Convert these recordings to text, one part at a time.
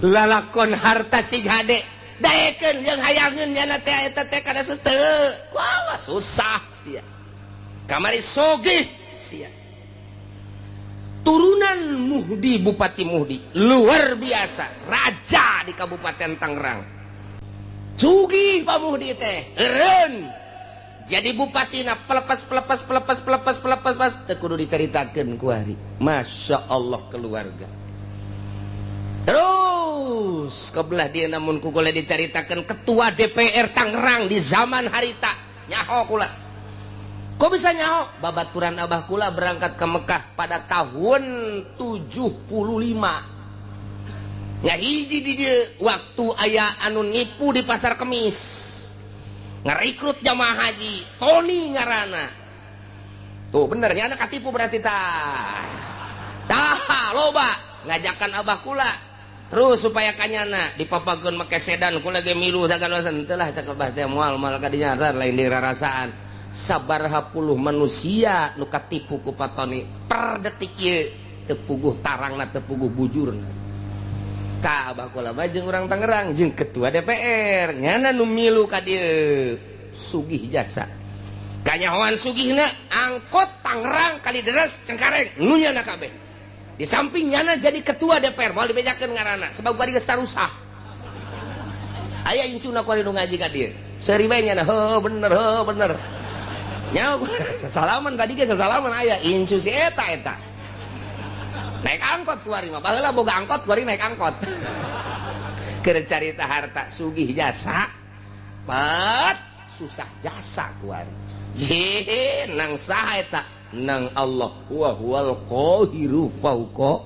Lalakon harta sing hade daekeun jeung hayangeun nyana teh eta teh kana teu. Wah, susah sia. Kamari sogih sia. Turunan Muhdi, Bupati Muhdi, luar biasa, raja di Kabupaten Tangerang. Sugih Pak Muhdi teh, eureun. Jadi bupati na pelepas pelepas pelepas pelepas pelepas pas teu kudu dicaritakeun ku hari. Masya Allah keluarga. Terus kebelah dia namun ku kula dicaritakeun ketua DPR Tangerang di zaman harita nyaho kula. Kok bisa nyaho? Babaturan abah kula berangkat ke Mekah pada tahun 75. Ngahiji di dia waktu aya anu nipu di pasar Kemis. Ngerekrut jamaah haji, Tony ngarana. Tuh bener nya anak katipu berarti tah. Tah loba ngajakan abah kula. Terus supaya kanyana dipapageun make sedan kula ge milu sagala teu lah cak abah teh moal moal ka dinya lain dirarasaan. Sabaraha puluh manusia nu katipu ku Pak Tony per detik ieu teu puguh tarangna teu puguh bujurna. Ka abah kula mah jeung urang Tangerang jeung ketua DPR nyana nu milu ka dieu sugih jasa. Kanyahoan sugihna angkot Tangerang Kalideres Cengkareng nu nyana kabeh. Di samping nyana jadi ketua DPR moal dibejakeun ngaranna sebab kuari geus tarusah. Aya incuna kuari nu ngaji ka dieu. Seuri bae nyana heuh bener heuh bener. Nyaho sasalaman tadi ge sasalaman aya incu si eta eta. Naik angkot kuari mah baheula boga angkot kuari naik angkot. Keur carita harta sugih jasa pat susah jasa kuari. Jih nang saha eta nang Allah wa huwal qahiru fauqa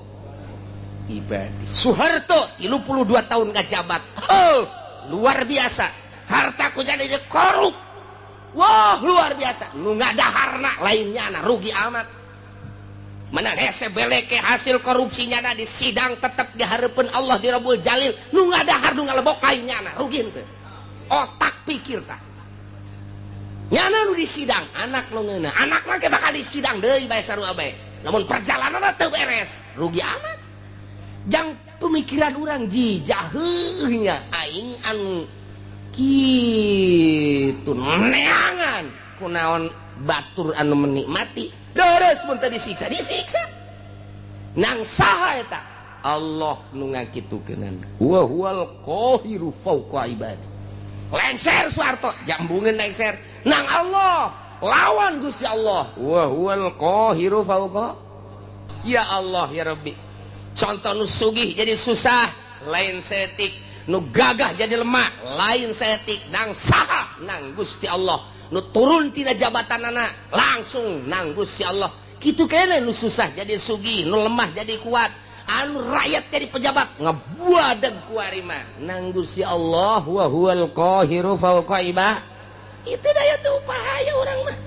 ibadi. Soeharto 32 tahun ngajabat. Oh, luar biasa. Harta ku jadi korup. Wah, luar biasa. Nu ngadaharna lainnya na rugi amat. Menang hese beleke hasil korupsinya na di sidang tetep dihareupeun Allah di Rabbul Jalil. Nu ngadahar nu ngalebok lainnya na rugi henteu. Otak pikir tah. Nyana nu di sidang anak nu ngeunah, anak mah ke bakal di sidang deui bae sarua bae. Namun perjalananna teu beres, rugi amat. Jang pemikiran urang ji jaheuh nya aing anu kitu neangan kunaon batur anu menikmati deres mun teu disiksa disiksa nang saha eta Allah nu ngakitukeunana wa huwal qahiru fauqa ibadi. Lengser Soeharto jambungeun lengser nang Allah lawan Gusti Allah wa huwal qahiru fauqa. Ya Allah ya Rabbi. Contoh nu sugih jadi susah lain setik, nu gagah jadi lemah lain setik, nang saha nang Gusti Allah. Nu turun tina jabatanana langsung nang Gusti Allah. Kitu kene nu susah jadi sugih, nu lemah jadi kuat, anu rakyat jadi pejabat ngebuadeg kuari mah nang Gusti Allah wa huwal qahiru fauqa ibad. Itu daya teu upaya urang mah.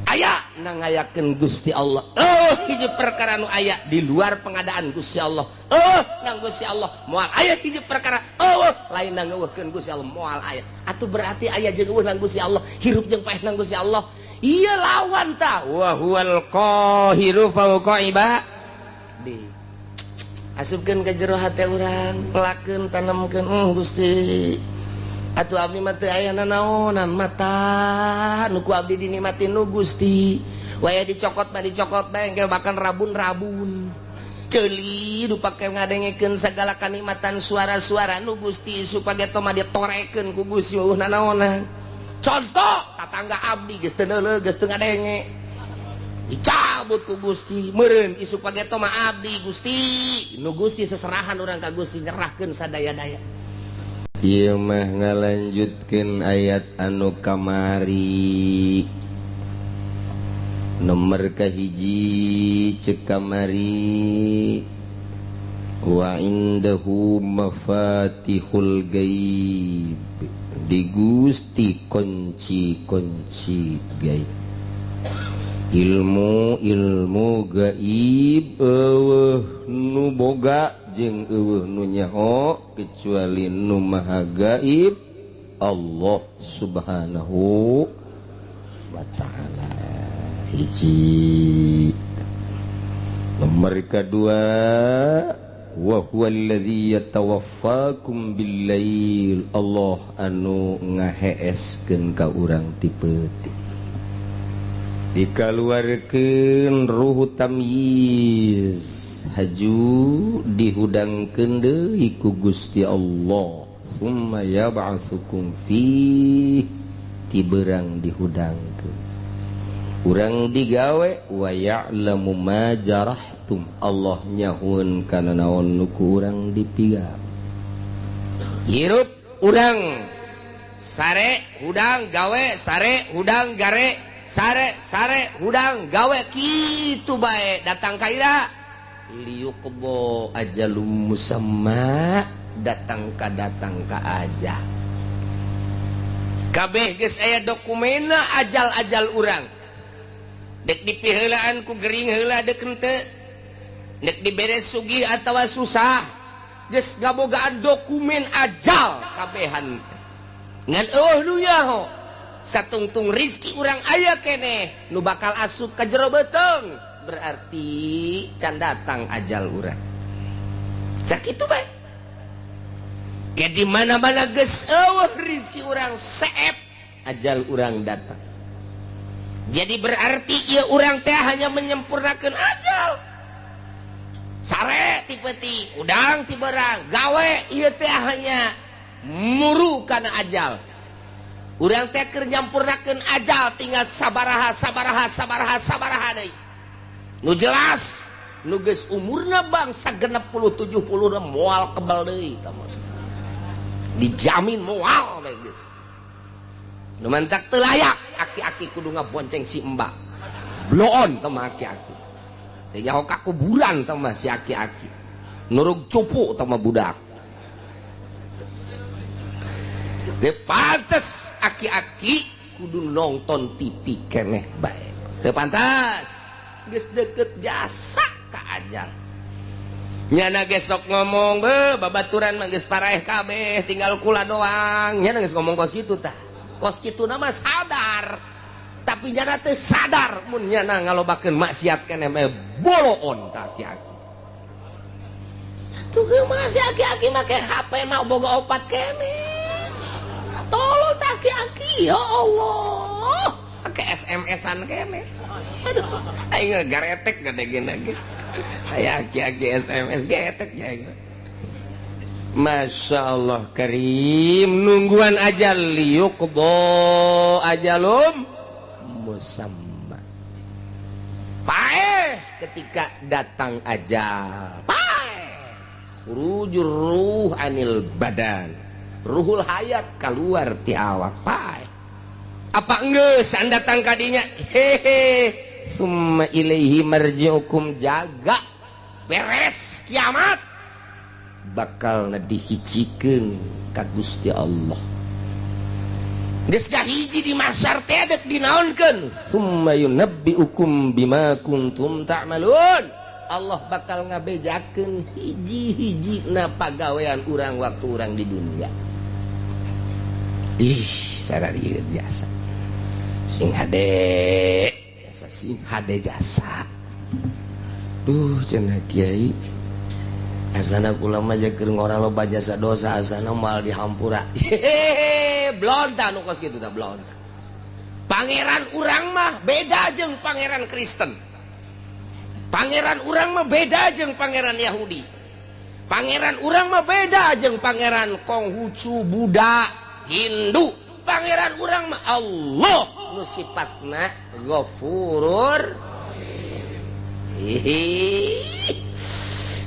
Aya nang ngayakeun Gusti Allah. Oh, hiji perkara nu aya di luar pengadaan Gusti Allah. Oh, nang Gusti Allah moal aya hiji perkara. Oh, lain nang ngeuweuhkeun Gusti Allah moal aya. Atuh berarti aya jeung eueuh nang Gusti Allah, hirup jeung paeh nang Gusti Allah. Ieu lawan ta wa huwal qahiru fauqa ibadi. Asupkeun ka jero hate urang, pelakeun tanemkeun Gusti. Atuh abdi mah teu aya nanaonan mata nu ku abdi dinikmati nu Gusti. Waya dicokot mah dicokot bae engke bahkan rabun-rabun. Ceuli nu pake ngadengekeun sagala kanikmatan suara-suara nu Gusti supaya mah ditorekeun ku Gusti eueuh nanaonan. Contoh tatangga abdi geus teu neuleuh geus teu ngadenge. Dicabut ku Gusti meureun isuk pageto mah abdi Gusti. Nu Gusti seserahan urang ka Gusti nyerahkeun sadaya-daya. Ieu mah ngalanjutkeun ayat anu kamari. Nomor kahiji cek kamari wa indahu mafatihul gaib. Di Gusti kunci-kunci gaib. Ilmu-ilmu gaib eueuh nu boga jeung eueuh nu nyaho kecuali nu maha gaib Allah Subhanahu wa ta'ala. Hiji. Nomor kedua Wa huwa allazi yatawaffakum bil-lail, Allah anu ngaheeskeun ka urang ti peuting, dikaluarkeun ruh tamyiz haju dihudangkeun deui ku Gusti Allah. Summa yab'atsukum fi, ti berang dihudangkeun urang digawe. Wa ya'lamu ma jarahtum, Allah nyahueun kana naon nu ku urang dipigawe. Hirup urang sare hudang gawe, sare hudang gare, sare sare hudang gawe, kitu bae datang ka ira liyuqdo ajalum musamma, datang ka aja kabeh geus aya dokumenna ajal-ajal urang. Dek dipiheulaan ku gering heula dek henteu, dek dibere sugih atawa susah, geus ngabogaan dokumen ajal kabehan teh. Ngan eueuh nu nyaho satungtung rizki urang aya keneh nu bakal asup ka jero beuteung, berarti can datang ajal urang. Sakitu bae. Ke di mana-mana geus eueuh rizki urang seep, ajal urang datang. Jadi berarti ieu urang teh hanya menyempurnakan ajal. Sare ti peuting, udang ti berang, gawe ieu teh hanya muru kana ajal. Urang teh keur nyampurnakeun ajal tinggal sabaraha sabaraha sabaraha sabaraha deui. Nu jelas nu geus umurna bangsa 60 70 moal kebal deui tah mah. Dijamin moal we geus. Nu mantak teu layak aki-aki kudu ngabonceng si embak. Bloon teh mah aki-aki. Teh nyaho ka kuburan teh mah si aki-aki. Nurug cupu teh mah budak. Teu pantes aki-aki kudu nonton TV keneh bae. Teu pantes. Geus deket jasa ka ajal. Nyana ge sok ngomong be babaturan mah geus paraeh kabeh tinggal kula doang. Nyana geus ngomong kos kitu tah. Kos kitu nama sadar, tapi nyana teu sadar mun nyana ngalobakeun maksiat keneh mah boloon tah aki-aki. Tuh ge mah si aki-aki make HP mah boga opat keneh. Tolol tah aki-aki, ya Allah. Make SMS-an keneh. Aduh, aing garetek gede gini ge. Aya aki-aki SMS getek ya. Masya Allah karim, nungguan ajal liyuqdo ajalum musamma. Paeh ketika datang ajal, paeh khurujur ruh anil badan, ruhul hayat keluar ti awak, paeh. Apa enggeus datang kadinya? Hehe, summa ilaihi marji'ukum, jaga beres kiamat bakal dihijikeun ka Gusti Allah. Geus hiji di mahsyar teh deuk dinaonkeun? Summa yunabbi'ukum bima kuntum ta'malun. Allah bakal ngabejakeun hiji-hijina pagawean urang waktu urang di dunia. Ih, sararieun jasa. Sing hade, jasa sing hade jasa. Duh, cenah kiai. Asana kula mah keur ngora loba jasa dosa, asana moal dihampura. Hehehe, blonta nu kos kitu tah blonta. Pangeran urang mah beda jeung pangeran Kristen. Pangeran urang mah beda jeung pangeran Yahudi. Pangeran urang mah beda jeung pangeran Konghucu, Buddha, Hindu. Pangeran urang mah Allah nu sifatna Ghafurur. Hihi.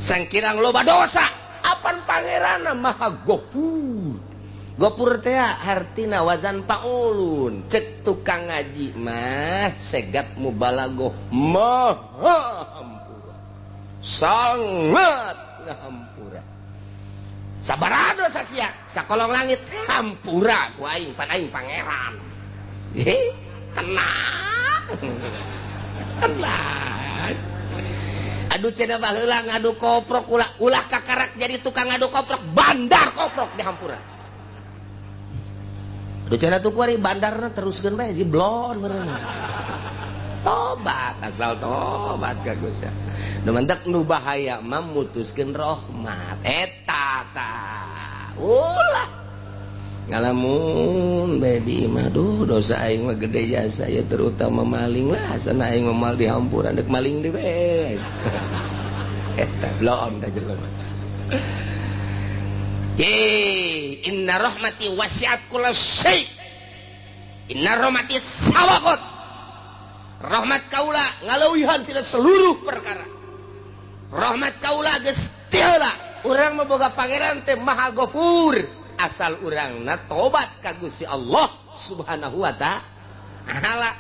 Sangkirang loba dosa, apan pangeranna maha Ghafur. Ghafur teh hartina wazan paulun. Cek tukang ngaji mah segat mubalagoh maha hampura. Sangat ngahampura. Sabaraha dosa sia sakolong langit hampura ku aing, pan aing pangeran. Tenang. Tenang. Aduh cenah baheula ngadu koprok ulah ulah kakarak jadi tukang ngadu koprok, bandar koprok di hampura. Aduh cenah tuh kuari bandarna teruskeun bae si blon meureun. Tobat asal tobat ka Gusti. Nu mantak nu bahaya mah mutuskeun rahmat. Eta tah. Ulah ngalamun bae di imah duh dosa aing mah gede jasa ya terutama maling lah asana aing mah mal dihampura deuk maling deui bae. Eta bloon ka jelema. Inna rahmati wasi'at kulla syai. Inna rahmati sabaqat. Rahmat kaula ngaleuwihan tina seluruh perkara. Rahmat kaula geus teu heula. Urang mah boga pangeran teh Maha Ghafur. Asal urangna tobat ka Gusti Allah Subhanahu wa ta'ala.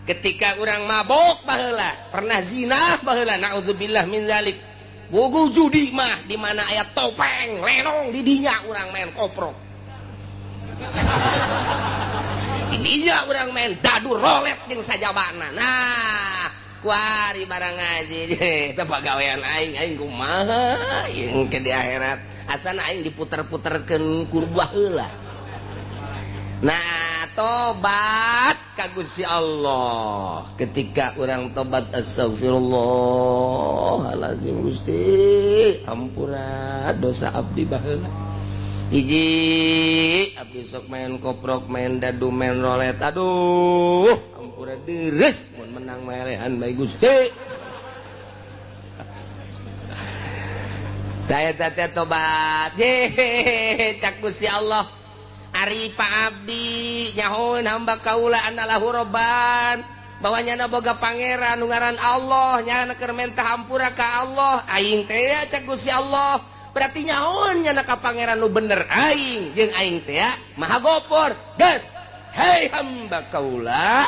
Ketika urang mabok baheula, pernah zina baheula, naudzubillah min zalik. Bogo judi mah di mana aya topeng, lenong di dinya urang main koprok. Di dinya urang main dadu rolet jeung sajabana. Nah, kuari barang ngaji eta pagawean aing, aing kumaha jeung ke di akhirat. Asana aing diputer-puterkeun ku baheula. Nah, tobat ka Gusti Allah. Ketika urang tobat astagfirullahalazim Gusti, ampura dosa abdi baheula. Hiji abdi sok main koprok, main dadu, main rolet. Aduh, ampura deres mun menang melehan bae Gusti. Daya teh tobat. Ye, cak Gusti Allah. Ari Pak Abdi nyahoeun hamba kaula anallahu robban bahwa nyana boga pangeran nu ngaran Allah nyana keur menta hampura ka Allah aing teh cak Gusti Allah berarti nyahoeun nyana ka pangeran nu bener aing jeung aing teh Maha Gopor geus hei hamba kaula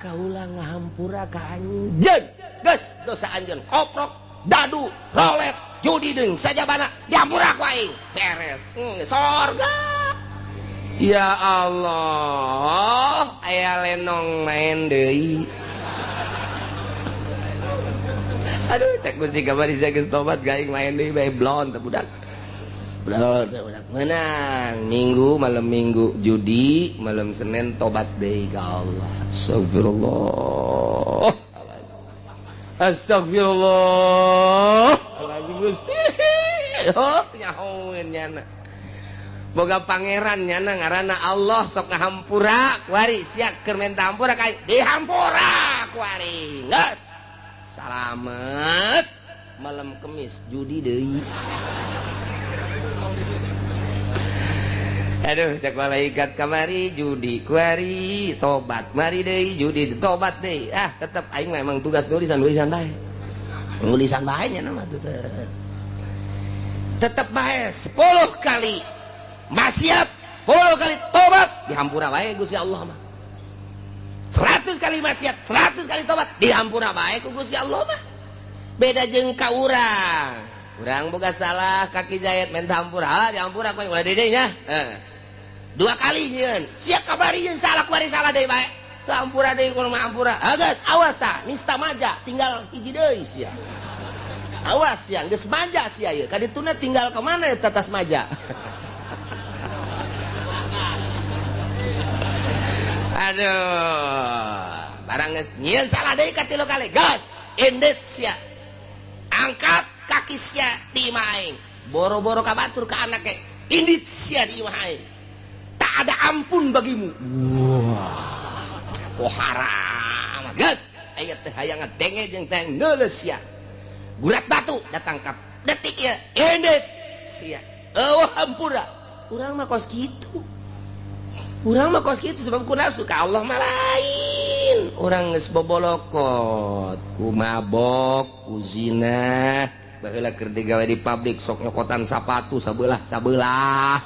kaula ngahampura ka anjeun geus dosa anjeun koprok dadu rolet judi deung sajabana dihampura ku aing beres sorga. Ya Allah, aya lenong main deui. Aduh, cek Gusti kamari sia geus tobat gaing main deui bae blon teh budak. Blon teh budak menang. Minggu malam Minggu judi, malam Senin tobat deui ka Allah. Astagfirullah. Astagfirullah. Lagi Gusti. Oh, nyahoeun nyana. Boga pangeran nyana ngaranna Allah sok ngahampura kuari sia keur menta hampura ka dihampura kuari geus salamet malam Kemis judi deui. Aduh cek malaikat kamari judi kuari tobat mari deui judi tobat deui ah tetep aing memang tugas nulisan bae nulisan bae nya mah tetep bae 10 kali maksiat 10 kali tobat dihampura bae Gusti Allah mah. 100 kali maksiat 100 kali tobat dihampura bae ku Gusti Allah mah. Beda jeung ka urang. Urang boga salah kaki jahit menta hampura, ah dihampura ku ulah deui nya. Heeh. 2 kali nyieun, sia kabari nyeun salah kuari salah deui bae. Teu hampura deui kudu mah hampura. Ah geus awas tah nista maja tinggal hiji deui sia. Awas sia geus maja sia ieu. Kadituna tinggal ka mana eta tas maja. Aduh, barang geus nyieun salah deui ka 3 kali. Gas, endet sia. Angkat kaki sia di imah aing. Boro-boro ka batur ka anake. Indit sia di imah aing. Tak ada ampun bagimu. Wah. Oh haram. Gas, aya teh hayang ngadenge jeung teh neuleus sia. Gurat batu datang ka detik ieu. Indit sia. Eueuh hampura. Urang mah kos kitu. Urang mah kos kitu sebab ku nafsu ka Allah mah lain. Urang geus bobolokot, ku mabok, ku zina, baheula keur digawe di pabrik sok nyokotan sapatu sabelah-sabelah.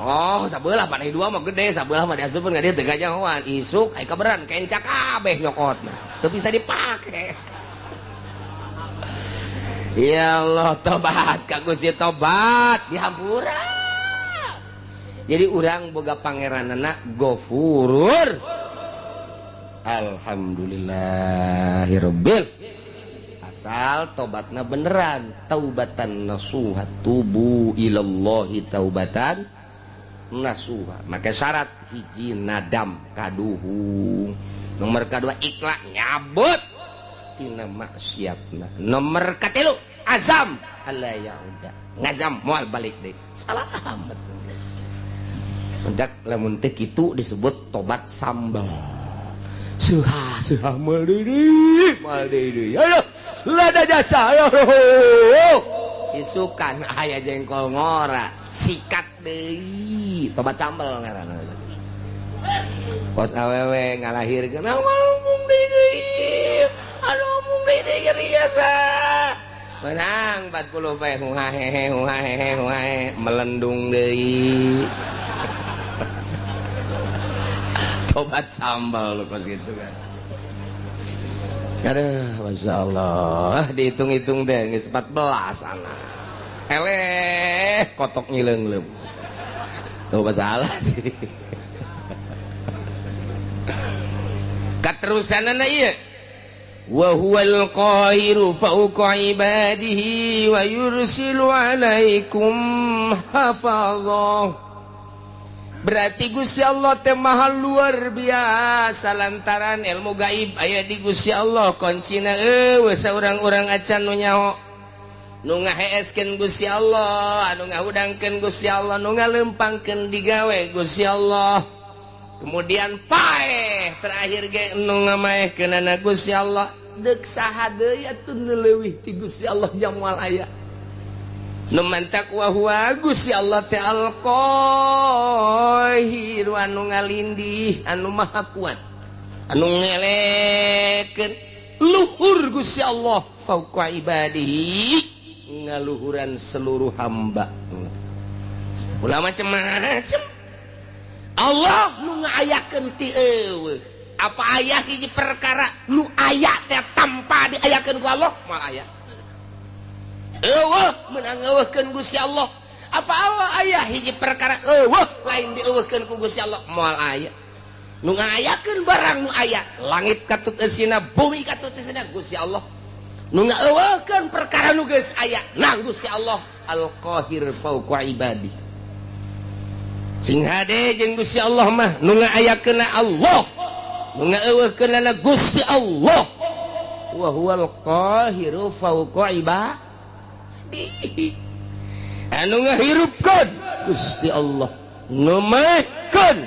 Oh, sabelah panai dua mah gede, sabelah mah diasupkeun ka dieu teu kanyahoan. Isuk aya kaberan kenca kabeh nyokotna. Teu bisa dipake. Ya Allah, tobat ka Gusti tobat dihampura. Jadi urang boga pangeranana Gofurur. Alhamdulillahirabbil. Asal tobatna beneran, taubatan nasuha, tubu ilallahi taubatan nasuha. Maka syarat hiji nadam kaduhung, Nomor kedua ikhlas nyabut tina maksiatna. Nomor katilu azam alla yauda ngazam moal balik deui. Salamet geus. Mendak lamun teu kitu disebut tobat sambal. Suha suha moal deui. Aduh, lada jasa. Aduh. Isukan aya jengkol ngora, sikat deui. Tobat sambal ngaranna. Kos awewe ngalahirkeun ngomong deui. Aduh ngomong deui nyeri jasa. Menang 40 poe huhahehe huhahehe huhahe melendung deui. Tobat sambal lu kos gitu kan. Aduh, Masya Allah, dihitung-hitung deh geus 14 anak. Eleh, kotok ngileung-leung. Tuh masalah sih. Katerusanana ieu wa huwal qahiru fawqa ibadihi wa yursilu alaikum hafazah. Berarti Gusti Allah teh maha luar biasa lantaran ilmu gaib aya di Gusti Allah kuncina eueuh saurang-urang acan nu nyaho nu ngaheeskeun Gusti Allah anu ngahudangkeun Gusti Allah nu ngalempangkeun digawe Gusti Allah. Kemudian paeh terakhir ge nu ngamaehkeunana Gusti Allah deuk saha deui atuh nu leuwih ti Gusti Allah jamual aya. Nu mantak wa huwa Gusti Allah teh al-Qahir anu ngalindih anu maha kuat anu ngelekeun luhur Gusti Allah fauqa ibadihi ngaluhuran seluruh hamba. Ulah macem-macem Allah nu ngayakeun ti eueuh. Apa aya hiji perkara nu aya teh tanpa diayakeun ku Allah moal aya. Eueuh meunang eueuhkeun Gusti Allah. Apa aya hiji perkara eueuh lain dieueuhkeun ku Gusti Allah moal aya. Nu ngayakeun barang nu aya langit katut eusina bumi katut eusina Gusti Allah. Nu ngaeueuhkeun perkara nu geus aya nang Gusti Allah Al-Qahir fauqa ibadihi. Sing hade jeung Gusti Allah mah nu ngaayakeunna Allah nu ngaeuweuhkeunna Gusti Allah wa huwal qahiru fawqa ibadihi anu ngahirupkeun Gusti Allah nu maehkeun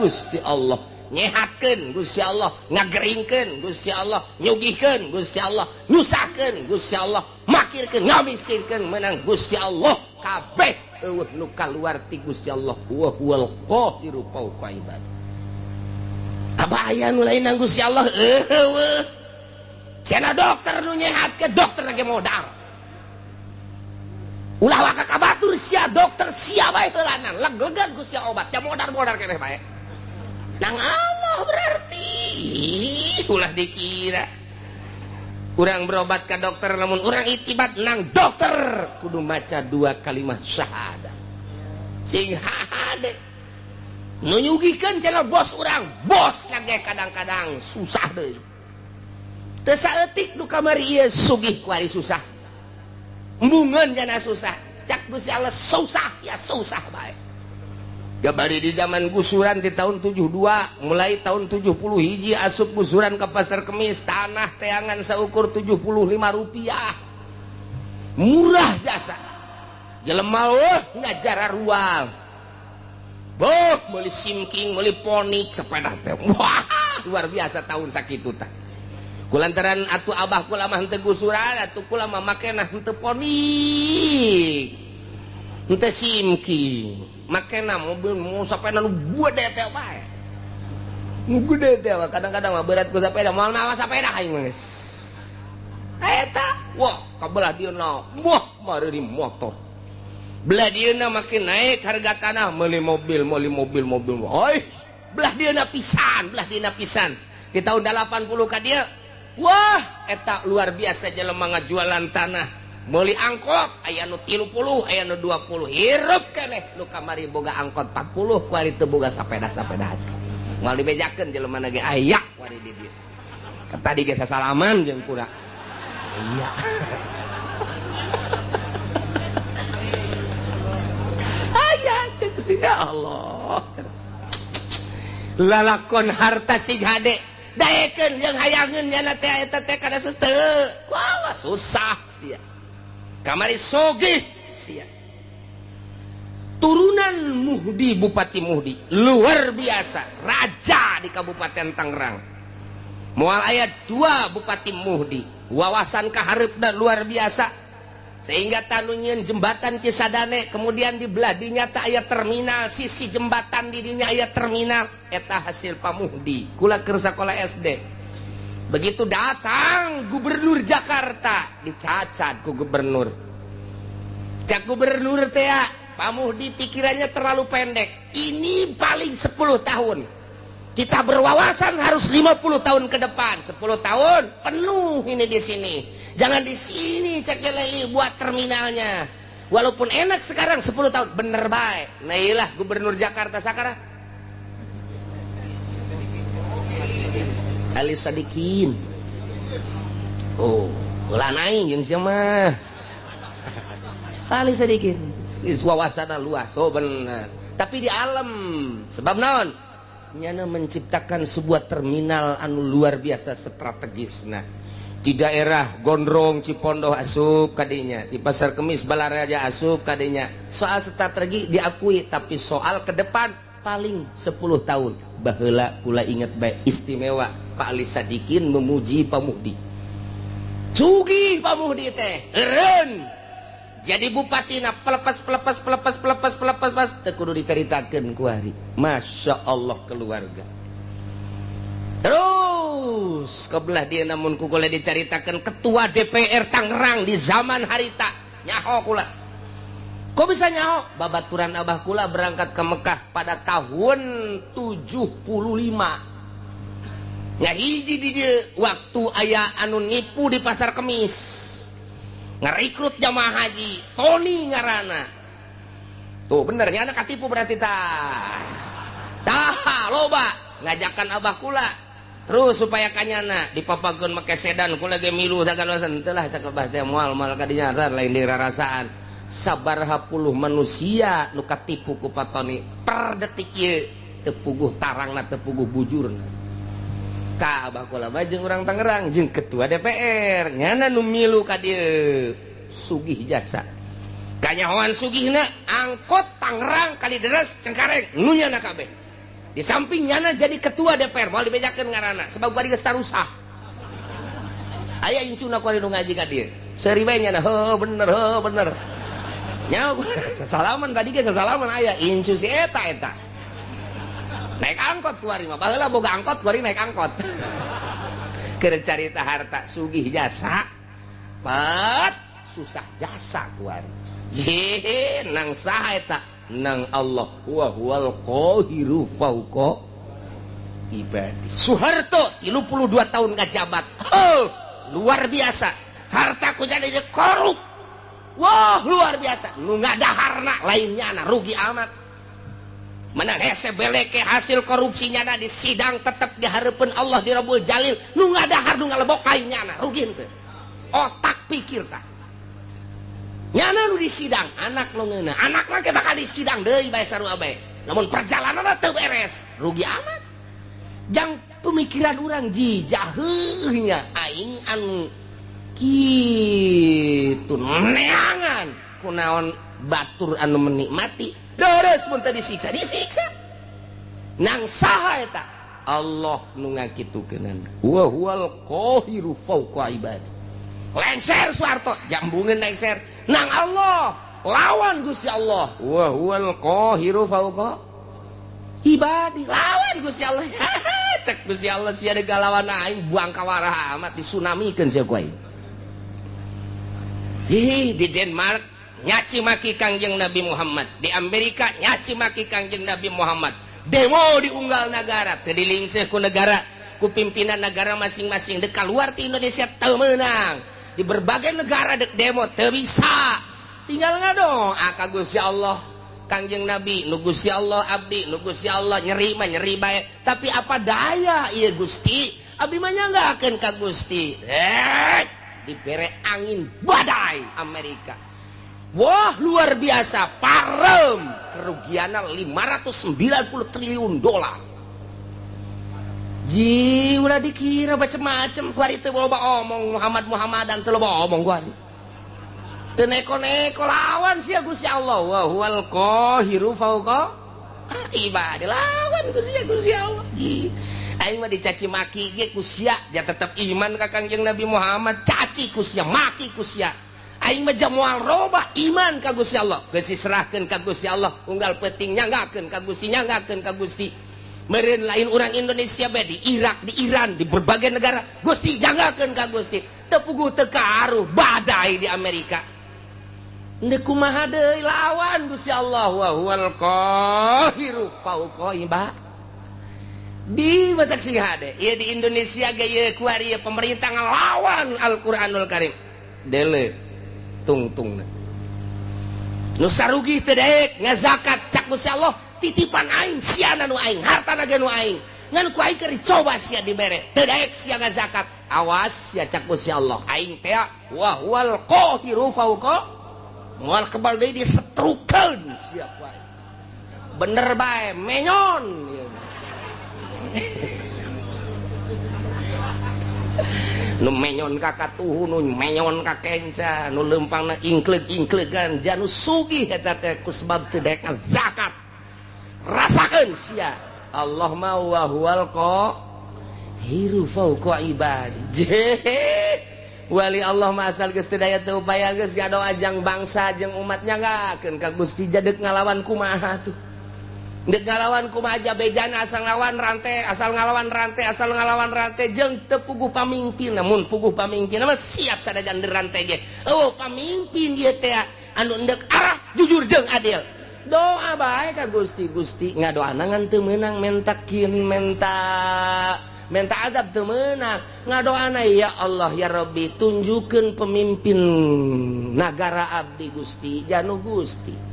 Gusti Allah nyehatkeun Gusti Allah ngageringkeun Gusti Allah nyugihkeun Gusti Allah nyusahkeun Gusti Allah makirkeun ngamiskinkeun menang Gusti Allah kabeh eueuh nu kaluar ti Gusti Allah wa huwal qahiru fawqa ibadihi. Apa aya nu lain nang Gusti Allah eueuh. Cenah dokter nu nyehatkeun dokter ge modal. Ulah waka ka batur sia dokter sia bae heulanan leg-legan ku sia obat ja modar-modar keneh bae. Nang Allah berarti ulah dikira urang berobat ke dokter namun urang itibat nang dokter kudu maca dua kalimat syahadat sing hade nu nyugihkeun cenah bos urang bos lagi kadang-kadang susah deui teu saeutik nu kamari ieu sugih ku ari susah embungeun jana susah cak Gusti Allah susah sia susah bae. Gabari di zaman gusuran di tahun 72 mulai tahun 70 hiji asup gusuran ke pasar Kemis tanah teangan seukur 75 rupiah murah jasa jelema weh ngajara ruang boh meuli simking meuli ponik sepeda teh wah luar biasa tahun sakitu tah kulantaran atuh abah kula mah henteu gusuran atuh kula mah makena henteu ponik henteu simking makena mobil mau sepeda nu gede teh bae nu gede teh kadang-kadang mah berat ku sepeda moal mawa sepeda aing mah geus eta wah kabelah dieuna wah mareuri motor belah dieuna makin naik harga tanah meuli mobil meuli mobil mobil oi belah dieuna pisan di tahun 80 ka dieu wah eta luar biasa jelema ngajualan tanah meuli angkot aya nu 30 aya nu 20 hirup keneh nu kamari boga angkot 40 kuari teu boga sapeda-sapeda aja moal dibejakeun jelema ge aya kuari di dieu tadi ge sasalaman jeung kura iya aya ya Allah lalakon harta sing hade Daekeun jeung hayangeun nyana teh eta teh kada teu. Wah, susah sia. Kamari sogih sia. Turunan Muhdi, Bupati Muhdi luar biasa, raja di Kabupaten Tangerang. Moal aya 2 Bupati Muhdi, wawasan kahareupna luar biasa. Sehingga tanu nyieun jembatan Cisadane, kemudian di belah dinya teh aya terminal, sisi jembatan di dinya aya terminal, eta hasil Pak Muhdi. Kula keur sakola SD. Begitu datang Gubernur Jakarta, dicacat ku gubernur. Cak gubernur teh, Pak Muhdi pikirannya terlalu pendek. Ini paling 10 tahun. Kita berwawasan harus 50 tahun ke depan. 10 tahun penuh ini di sini. Jangan di sini cek leli buat terminalnya. Walaupun enak sekarang 10 tahun bener baik. Nah iyalah Gubernur Jakarta sekarang. Ali Sadikin. Oh, ulah naik jeung sia mah. Ali Sadikin. Wawasan luas, oh bener. Tapi di alam, sebab naon? Nyana menciptakan sebuah terminal anu luar biasa strategis. Nah, di daerah Gondrong, Cipondoh asup kadinya, di Pasar Kemis Balaraja asup kadinya. Soal strategi diakui, tapi soal ke depan paling 10 tahun. Baheula kula inget baik istimewa Pak Ali Sadikin memuji Pak Muhdi. Sugih Pak Muhdi teh, eureun. Jadi bupati na pelepas pelepas pelepas pelepas pelepas pas teu kudu dicaritakeun ku hari. Masya Allah keluarga. Terus kebelah dia namun ku kula dicaritakeun ketua DPR Tangerang di zaman harita nyaho kula. Kok bisa nyaho? Babaturan abah kula berangkat ke Mekah pada tahun 75. Ngahiji di dieu waktu aya anu nipu di Pasar Kemis. Ngerekrut jamaah haji, Tony ngarana. Tuh bener nyana katipu berarti tah. Tah loba ngajakan abah kula. Terus supaya kanyana dipapageun make sedan kula ge milu sagalosan teu lah cak abah teh moal moal kadinya lain dirarasaan. Sabaraha puluh manusia nu katipu ku Pak Tony per detik ieu teu puguh tarangna teu puguh bujurna. Ka abah kula mah jeung urang Tangerang jeung ketua DPR nyana nu milu ka dieu sugih jasa kanyahoan sugihna angkot Tangerang Kalideres Cengkareng nu nyana kabeh di samping nyana jadi ketua DPR moal dibejakeun ngaranna sebab gua geus tarusah aya incuna kuari nu ngaji ka dieu seuri bae nyana heuh bener nyaho sasalaman tadi ge sasalaman aya incu si eta eta naik angkot kuari mah baheula boga angkot kuari naik angkot. Keur carita harta sugih jasa pat susah jasa kuari. Ye nang saha eta nang Allah wa huwal qahiru fauqa ibadi. Soeharto 32 tahun ngajabat. Oh, luar biasa. Harta ku jadi korup. Wah, luar biasa. Nu ngadaharna lainnya na rugi amat. Menang hese beleke hasil korupsinya na di sidang tetep dihareupeun Allah di Rabbul Jalil nu ngadahar nu ngalebok lainnya na rugi henteu. Otak pikir tah. Nyana nu di sidang anak nu ngeunah, anakna ge bakal di sidang deui bae sarua bae. Namun perjalananna teu beres, rugi amat. Jang pemikiran urang ji jaheuh nya aing anu kitu neangan kunaon batur anu menikmati. Deres mun teu disiksa, disiksa. Nang saha eta? Allah nu ngakitukeunana. Wa huwal qahiru fauqa ibadi. Lengser Soeharto, jambungeun lengser. Nang Allah, lawan Gusti Allah. Wa huwal qahiru fauqa ibadi. Lawan Gusti Allah. Cek Gusti Allah sia deuk lawan aing buang kawarah amat disunamikeun sia ku aing. Di Denmark nyaci maki Kangjeng Nabi Muhammad, di Amerika nyaci maki Kangjeng Nabi Muhammad, demo di unggal negara teu dilingseuh ku negara ku pimpinan negara masing-masing dek keluar ti Indonesia teu meunang, di berbagai negara dek demo teu bisa, tinggal ngadoa ka Gusti Allah Kangjeng Nabi nu Gusti Allah abdi nu Gusti Allah nyeri mah nyeri bae, tapi apa daya ieu Gusti abdi mah nyanggakeun ka Gusti. Dibere angin badai Amerika. Wah luar biasa, parem kerugiannya 590 triliun dolar. Ji ulah dikira macem-macem ku ari teu loba omong Muhammad Muhammadan teu loba omong ku ari. Teu neko-neko lawan sia Gusti Allah wa huwal qahiru fauqa ibadi lawan Gusti Allah. Ji aing mah dicaci maki ge ku sia ja tetep iman ka Kangjeng Nabi Muhammad, caci ku sia maki ku sia. Aing mah moal robah iman ka Gusti Allah. Geus diserahkeun ka Gusti Allah, unggal peuting nyanggakeun ka Gusti, nyanggakeun ka Gusti. Meureun lain urang Indonesia bae di Irak, di Iran, di berbagai negara, Gusti nyanggakeun ka Gusti. Teu puguh teu karuh badai di Amerika. Ndek kumaha deui lawan Gusti Allah wa huwal qahiru fauqa ibadi. Di batak sing hade, ieu di Indonesia ge ieu kuari pemerintah ngalawan Al-Qur'anul Karim. Dele tungtungna. Nu sarugi teu daek ngazakat cak Gusti Allah titipan aing siana nu aing hartana ge nu aing. Ngan ku aing keur dicoba sia dibere teu daek sia ngazakat. Awas sia cak Gusti Allah aing teh wa huwal qahiru fauqa moal kebal deui disetrukeun sia ku aing. Bener bae menyon. Nu menyon ka katuhu, nu menyon ka kenca, nu leumpangna ingkleug-ingklegan, janu sugih eta teh ku sebab teu daek zakat. Rasakeun sia. Allah ma wa huwal qahiru fauqa ibadi. Wali Allah mah asal geus teu daya teu upaya geus ngadoa jang bangsa jeung umat nyanggakeun ka Gusti jadek ngalawan kumaha tuh. Ndek ngalawan kumaha jabejana asal ngalawan rantai, asal ngalawan rantai, asal ngalawan rantai jeung teu puguh pamimpin. Namun puguh pamimpin mah siap sadajan rantai ge. Oh, pamimpin ieu teh anu ndek arah jujur jeung adil. Doa bae ka Gusti, Gusti ngadoana ngan teu meunang mentakin menta menta azab teu meunang. Ngadoana ya Allah ya Rabbi tunjukkeun pemimpin nagara abdi Gusti, janu Gusti.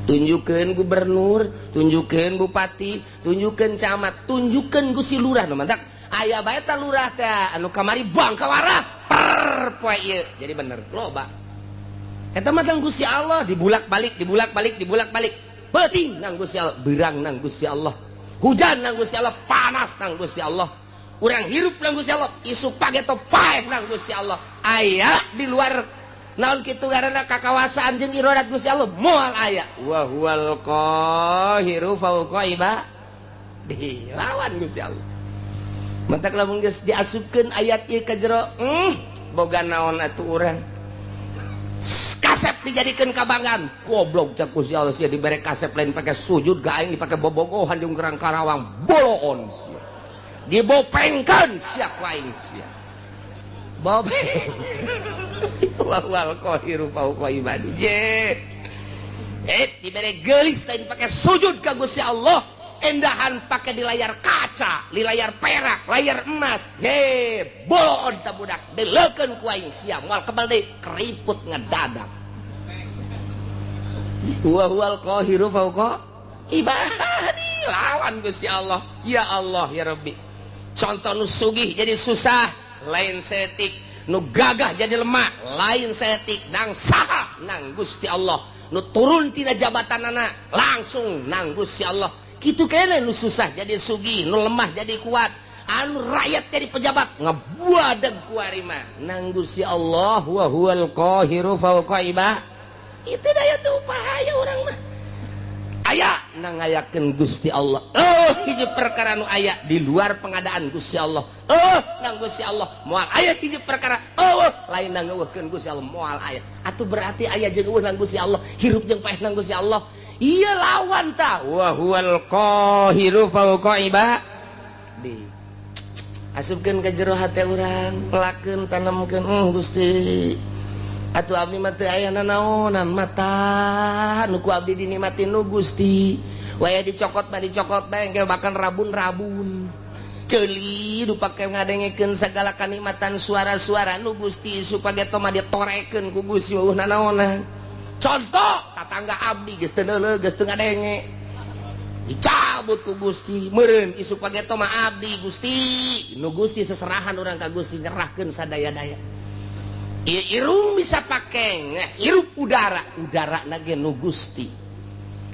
Tunjukkeun gubernur, tunjukkeun bupati, tunjukkeun camat, tunjukkeun Gusti lurah nu mantak aya bae ta lurah teh anu kamari bangkawarah per poe ieu. Jadi bener loba. Eta mah tang Gusti Allah dibulak-balik, dibulak-balik, dibulak-balik. Peuting nang Gusti Allah, beurang nang Gusti Allah. Hujan nang Gusti Allah, panas nang Gusti Allah. Urang hirup nang Gusti Allah, isuk pageto paeh nang Gusti Allah. Aya di luar naon kitu ngaranna kakawasaan jeung irodat Gusti Allah moal aya. Wa huwal qahiru fauqa ibadi. Lawan Gusti Allah. Mantak lamun geus diasupkeun ayat ieu ka jero, boga naon atuh urang. Kasep dijadikeun kabanggaan. Goblok cak Gusti Allah sia dibere kasep lain pake sujud ga aing dipake bobogohan jeung gerang Karawang boloon sia. Dibopengkeun sia ku aing sia. Bopeng. Wal qahiru fauqa ibadi. Dibere geulis lain pake sujud ka Gusti Allah, endahan pake di layar kaca, di layar perak, layar emas. He, boloon ta budak, deleukeun ku aing sia, moal kebal deui keriput ngedadak. Wa huwal qahiru fauqa ibadi. Lawan Gusti Allah. Ya Allah ya Rabbi. Contoh nu sugih jadi susah, lain setik. Nu gagah jadi lemah, lain setik. Nang saha nang Gusti Allah. Nu turun tina jabatanana langsung nang Gusti Allah. Kitu kene nu susah jadi sugih, nu lemah jadi kuat, anu rakyat jadi pejabat ngebuadeg ku ari mah nang Gusti Allah. Wa huwal qahiru fauqa ibadi. Itu daya teu upaya urang mah. Aya nang ngayakeun Gusti Allah. Oh, hiji perkara nu aya di luar pengadaan Gusti Allah. Oh, nang Gusti Allah moal aya hiji perkara. Oh, lain nang ngeuweuhkeun Gusti Allah moal aya. Atuh berarti aya jeung eueuh nang Gusti Allah, hirup jeung paeh nang Gusti Allah. Ieu lawan ta. Wa huwal qahiru fauqa ibadi. Asupkeun ka jero hate urang, pelakeun tanemkeun Gusti. Atuh abdi mah teu aya nanaonan mata nu ku abdi dinikmatin nu Gusti. Waya dicokot mah dicokot bae engke bahkan rabun-rabun. Ceuli nu pake ngadengekeun sagala kanikmatan suara-suara nu Gusti supaya teh mah ditorekeun ku Gusti eueuh nanaonan. Contoh tatangga abdi geus teu neuleuh geus teu ngadenge. Dicabut ku Gusti meureun isuk pageto mah abdi Gusti. Nu Gusti seserahan urang ka Gusti nyerahkeun sadaya-daya. Irung bisa pake hirup udara, udara nage nu Gusti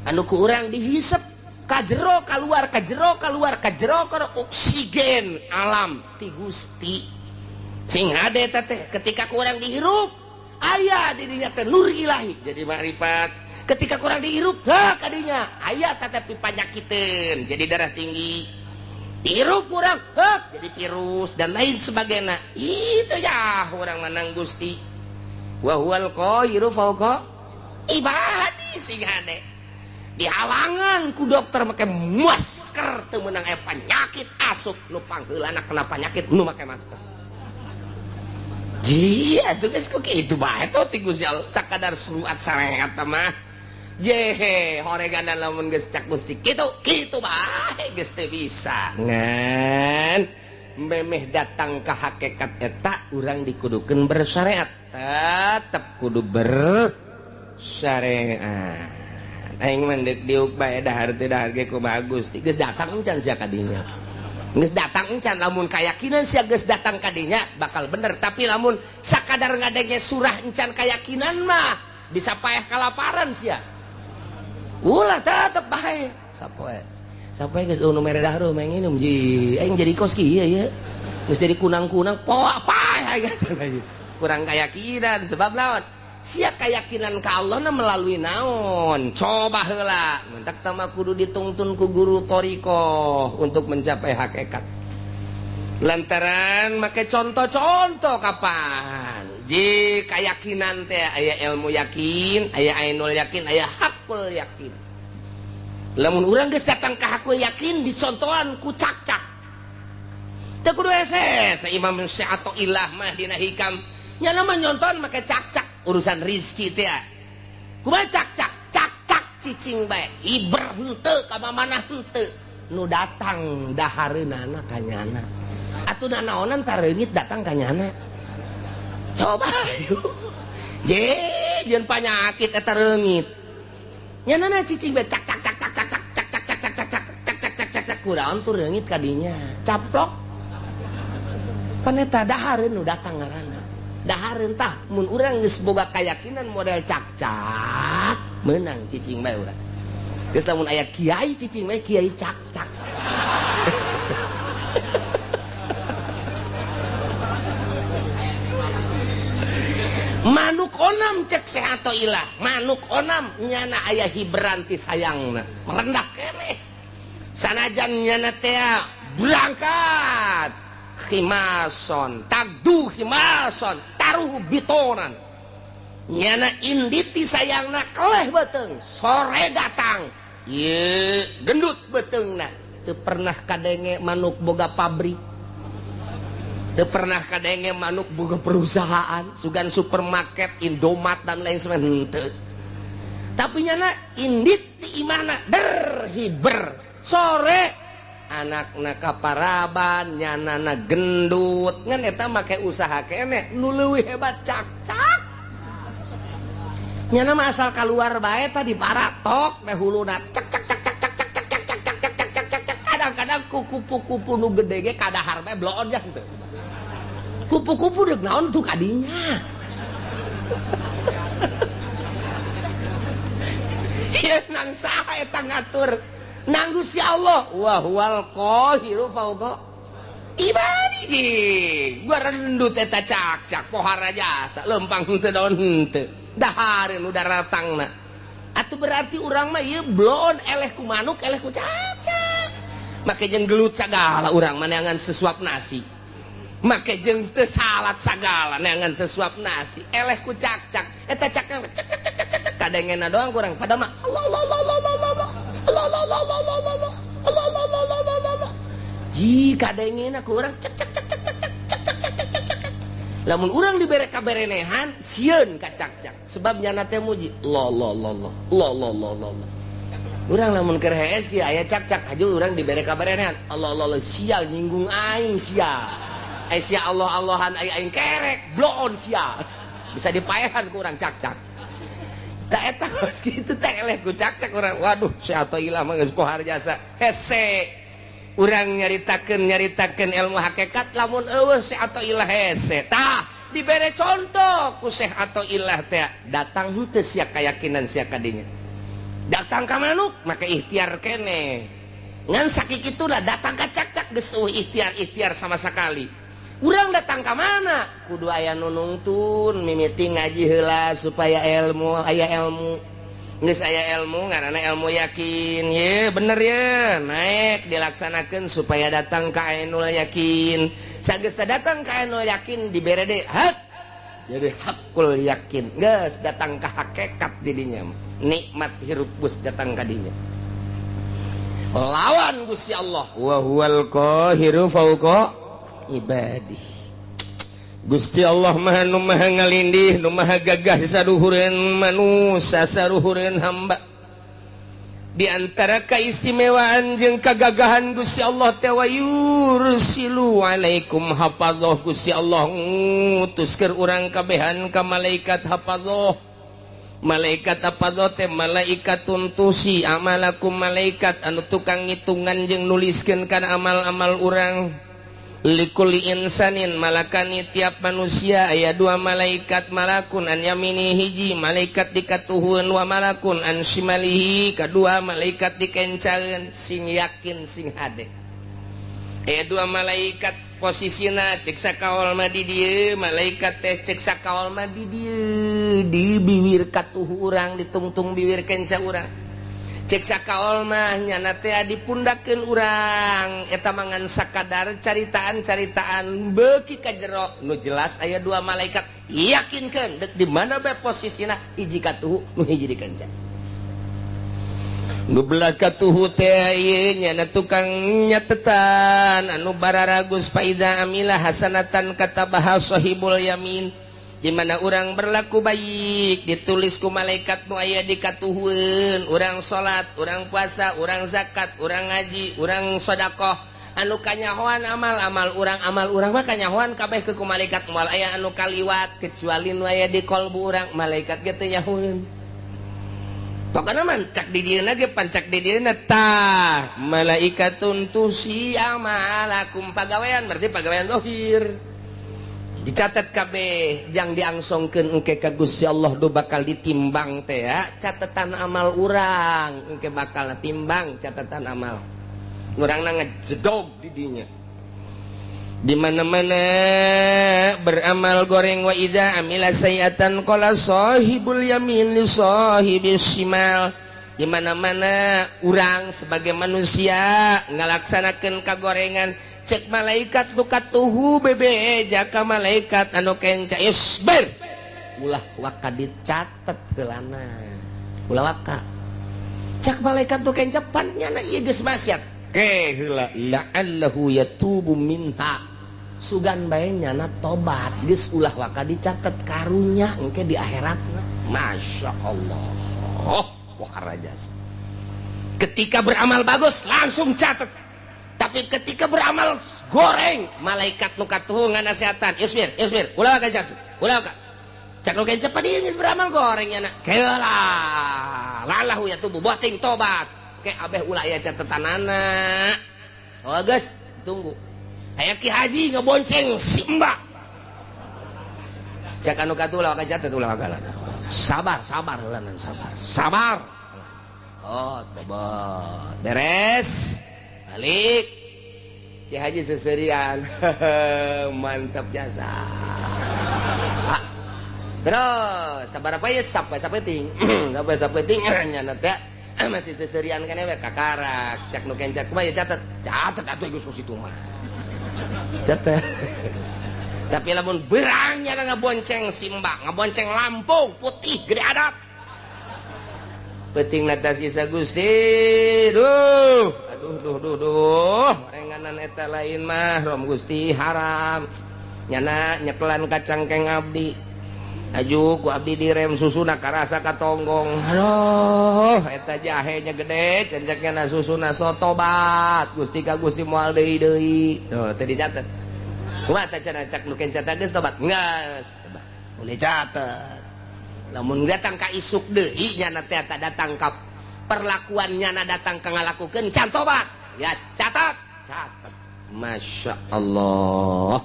anu ku urang dihisep Kajero keluar, kajero keluar, kajero keluar oksigen alam ti Gusti. Sing hade teh ketika kurang dihirup aya dirinya teh nur ilahi jadi makrifat. Ketika kurang dihirup heh kadinya aya tetapi panyakiteun jadi darah tinggi. Dihirup kurang heh jadi virus dan lain sebagainya. Itu ya urang menang Gusti. Wa huwal qahiru fawqa ibadi sing hade. Dihalangan ku dokter make masker teu meunang aya penyakit asup nu pangheulana kena penyakit nu make masker. Jia atuh geus ku kitu bae tuh ti Gusti Allah sakadar surat sareat mah. Yehe horeganan lamun geus cak Gusti kitu kitu bae geus teu bisa. Ngan memeh datang ka hakikat eta urang dikudukeun bersyariat. Tetep kudu bersyariat. Aing mah deuk diuk bae dahar teu dahar ge kumaha Gusti geus datang encan sia ka dinya. Geus datang encan lamun kayakinan sia geus datang ka dinya bakal bener, tapi lamun sakadar ngadenge surah encan kayakinan mah bisa paeh kalaparan sia. Ulah tetep bae sapoe. Sapoe geus nu mere dahar mah nginum ji aing jadi kos kieu ye. Geus jadi kunang-kunang poa paeh geus. Kurang kayakinan sebab lawan sia keyakinan ka Allah na melalui naon coba heula mentak tama kudu ditungtun ku guru thariqah untuk mencapai hakikat lantaran make contoh-contoh kapan ji keyakinan teh aya ilmu yakin aya ainul yakin aya hakul yakin lamun urang geus datang ka hakul yakin dicontohan ku cak-cak teu kudu hese Imam Syathoillah mah dina hikam nya mah nyontohan make cak-cak urusan rizki teh kumaha cak-cak cak-cak cicing bae iber henteu ka mamana henteu nu datang dahareunana ka nyana atuh nanaonan tareungit datang ka nyana coba je jeung panyakit eta reungit nyanana cicing bae cak cak cak cak cak cak cak cak cak cak cak cak cak cak cak kuraon tuh reungit ka dinya caplok pan eta dahareun nu datang ngaranna dahareun tah mun urang geus boga kayakinan model cak-cak meunang cicing bae urang geus lamun aya kiai cicing bae kiai cak-cak manuk onam cek Syathoillah manuk onam nyana aya hiberan ti sayangna merendah keneh sanajan nyana teh berangkat khimason tagdu khimason taruh bitonan nyana inditi sayangna keleh beuteung sore datang ye gendut beuteungna teu pernah kadenge manuk boga pabrik teu pernah kadenge manuk boga perusahaan sugan supermarket Indomaret dan lain sebagainya henteu tapi nyana indit ti imahna der hiber sore anakna kaparaban nyanana gendut ngan eta make usaha keneh nu leuwih hebat cak-cak nyana mah asal kaluar bae tadi paratok teh huluna cak cak cak cak cak cak cak cak cak cak cak cak cak kadang-kadang ku kupu-kupu nu gede ge kadahar bae bloon jang teu kupu-kupu deuk naon tuh kadinya ieu nang saha eta ngatur nang Gusti Allah wa huwal qahiru fawqa ibadihi gua rendut eta cak-cak pohara jasa lempang henteu daun henteu dahareun nu daratangna atuh berarti urang mah ieu bloon eleh ku manuk eleh ku cak-cak make jeung gelut sagala urang mah neangan sesuap nasi make jeung teu salat sagala neangan sesuap nasi eleh ku cak-cak eta cak-cak cak cak cak cak cak kadengena doang kurang padahal mah Allah Allah Allah Allah Allah Allah Allah Allah Allah Allah Allah Allah Allah Allah Allah jika dengin aku orang cek cek cek cek cek cek cek cek cek cek cek lamun urang dibere kaberenehan sieun ka cak cak sebab nyana teh muji Allah Allah Allah Allah Allah Allah Allah urang lamun keur hees kieu aya cak cak haju urang dibere kaberenehan Allah Allah Allah sial nyinggung aing sia ai sia Allah Allahan ai aing kerek bloon sia bisa dipaehan ku urang cak cak tak eta geus kitu teh eleh ku cak-cak urang waduh Syathoillah mah geus pohar jasa hese urang nyaritakeun ilmu hakikat lamun eueuh Syathoillah hese tah dibere contoh ku Syathoillah teh datang henteu sia kayakinan sia kadinya Datang ka manuk make ikhtiar keneh. Ngan sakikituna datang ka cakcak geus eueuh ikhtiar-ikhtiar sama sekali. Urang datang ka mana? Kudu aya nu nungtun mimiti ngaji heula supaya ilmu aya ilmu. Geus aya ilmu ngaranna ilmu yakin. Ye bener ye, naik dilaksanakeun supaya datang ka ainul yakin. Sageus datang ka ainul yakin dibere deui hak. Jadi hakul yakin geus datang ka hakikat didinya. Nikmat hirup geus datang ka dinya. Lawan Gusti Allah wa huwal qahiru fauqa ibadih. Gusti Allah maha nu maha ngalindih, nu maha gagah saruhureun manusia, saruhureun hamba. Di antara keistimewaan jeung kagagahan Gusti Allah teh wa yursilu alaikum hafadzah. Gusti Allah ngutus keur urang kabehan ka malaikat hafadzah. Malaikat hafadzah teh malaikatun tusi amalakum, malaikat anu tukang ngitungan jeung nuliskeun kana amal-amal urang. Likulli insanin malakani tiap manusia aya dua malaikat, malakun an yamini hiji malaikat dikatuhun wa malakun an shimalihi kadua malaikat dikencaeun. Sing yakin sing hade aya dua malaikat posisina cek sakaol mah di dieu, malaikat teh cek sakaol mah di dieu di biwir katuhu urang, ditungtung biwir kenca urang. Cek sakaol mah nyana teh dipundakeun urang eta mangan sakadar caritaan-caritaan beuki ka jero nu jelas aya dua malaikat. Yakinkeun deuk di mana bae posisina hiji katuhu nu hiji dikenca. Nu belah katuhu teh ieu nyana tukang nyatetan anu bararagus faida amila hasanatan katabaha sahibul yamin. Di mana urang berlaku baik ditulis ku malaikat nu aya di katuhueun. Urang salat, urang puasa, urang zakat, urang ngaji, urang sedekah anu kanyahoan amal-amal urang, amal urang mah kanyahoan kabeh ke ku malaikat moal aya anu kaliwat kecuali nu aya di kolbu urang, malaikat ge teu nyahoeun. Pokona mah cak di dieuna ge pancak di dieuna tah malaikatun tusi amalakum pagawean, berarti pagawean zahir dicatat kabeh jang diangsongkeun engke ka Gusti Allah do bakal ditimbang teh ya catatan amal urang, engke bakal timbang catatan amal urangna ngejedog di dinya. Di mana-mana beramal goreng wa idza amila sayiatan qala sahibul yamin li sahibis shimal. Di mana-mana urang sebagai manusia ngalaksanakeun kagorengan cek malaikat nu katuhu bebe jaka malaikat anu kenca isbir ulah waka dicatet heulana ulah waka cek malaikat nu kenca pan nyana ieu geus maksiat ke heula la'allahu yatubu minha sugan bae nyana tobat geus ulah waka dicatet karunya engke di akhiratna. Masya Allah, wah rajas. Ketika beramal bagus langsung catet. Tapi ketika beramal goreng, malaikat nu katuhu nganasehatan, isbir, isbir, ulah waka catet, ulah waka. Cak nu kenca pa dieu geus beramal goreng nyana. Keula, lalahu yatubu boting tobat. Ke abeh ulah aya catetanana. Oh geus, tunggu. Aya Ki Haji ngebonceng si Mbak. Cak anu katuhu ulah waka catet, ulah waka. Sabar, sabar heulanan sabar. Sabar. Oh, tobat. Beres. Balik. Ki Haji seserian. Mantap jasa. Terus sabar apa ya sampai sapeting. Sampai sapeting nyana teh masih seserian kan we kakarak. Cak nu kenca kumaha ya catet. Catet atuh geus ku situ mah. Catet. Tapi lamun berang nyana ngabonceng si Mbak, ngabonceng Lampung putih gede adat. Penting natas kisah Gusti. Duh, aduh duh duh duh. Renganan eta lain mah rom Gusti haram. Nyana nyekelan kacangkeng abdi. Aju ku abdi direm susuna karasa katonggong. Aduh, eta jahenya gede, cenceknya na susuna sotobat. Gusti ka Gusti moal deui deui. Tuh, teu dicatet. Kumaha teh cenah cak nu kenca geus tobat? Geus. Boleh catet. Lamun datang ka isuk deui nyana teh datang ka perlakuan nyana datang ka ngalakukeun can tobat. Ya catat, catat. Masya Allah.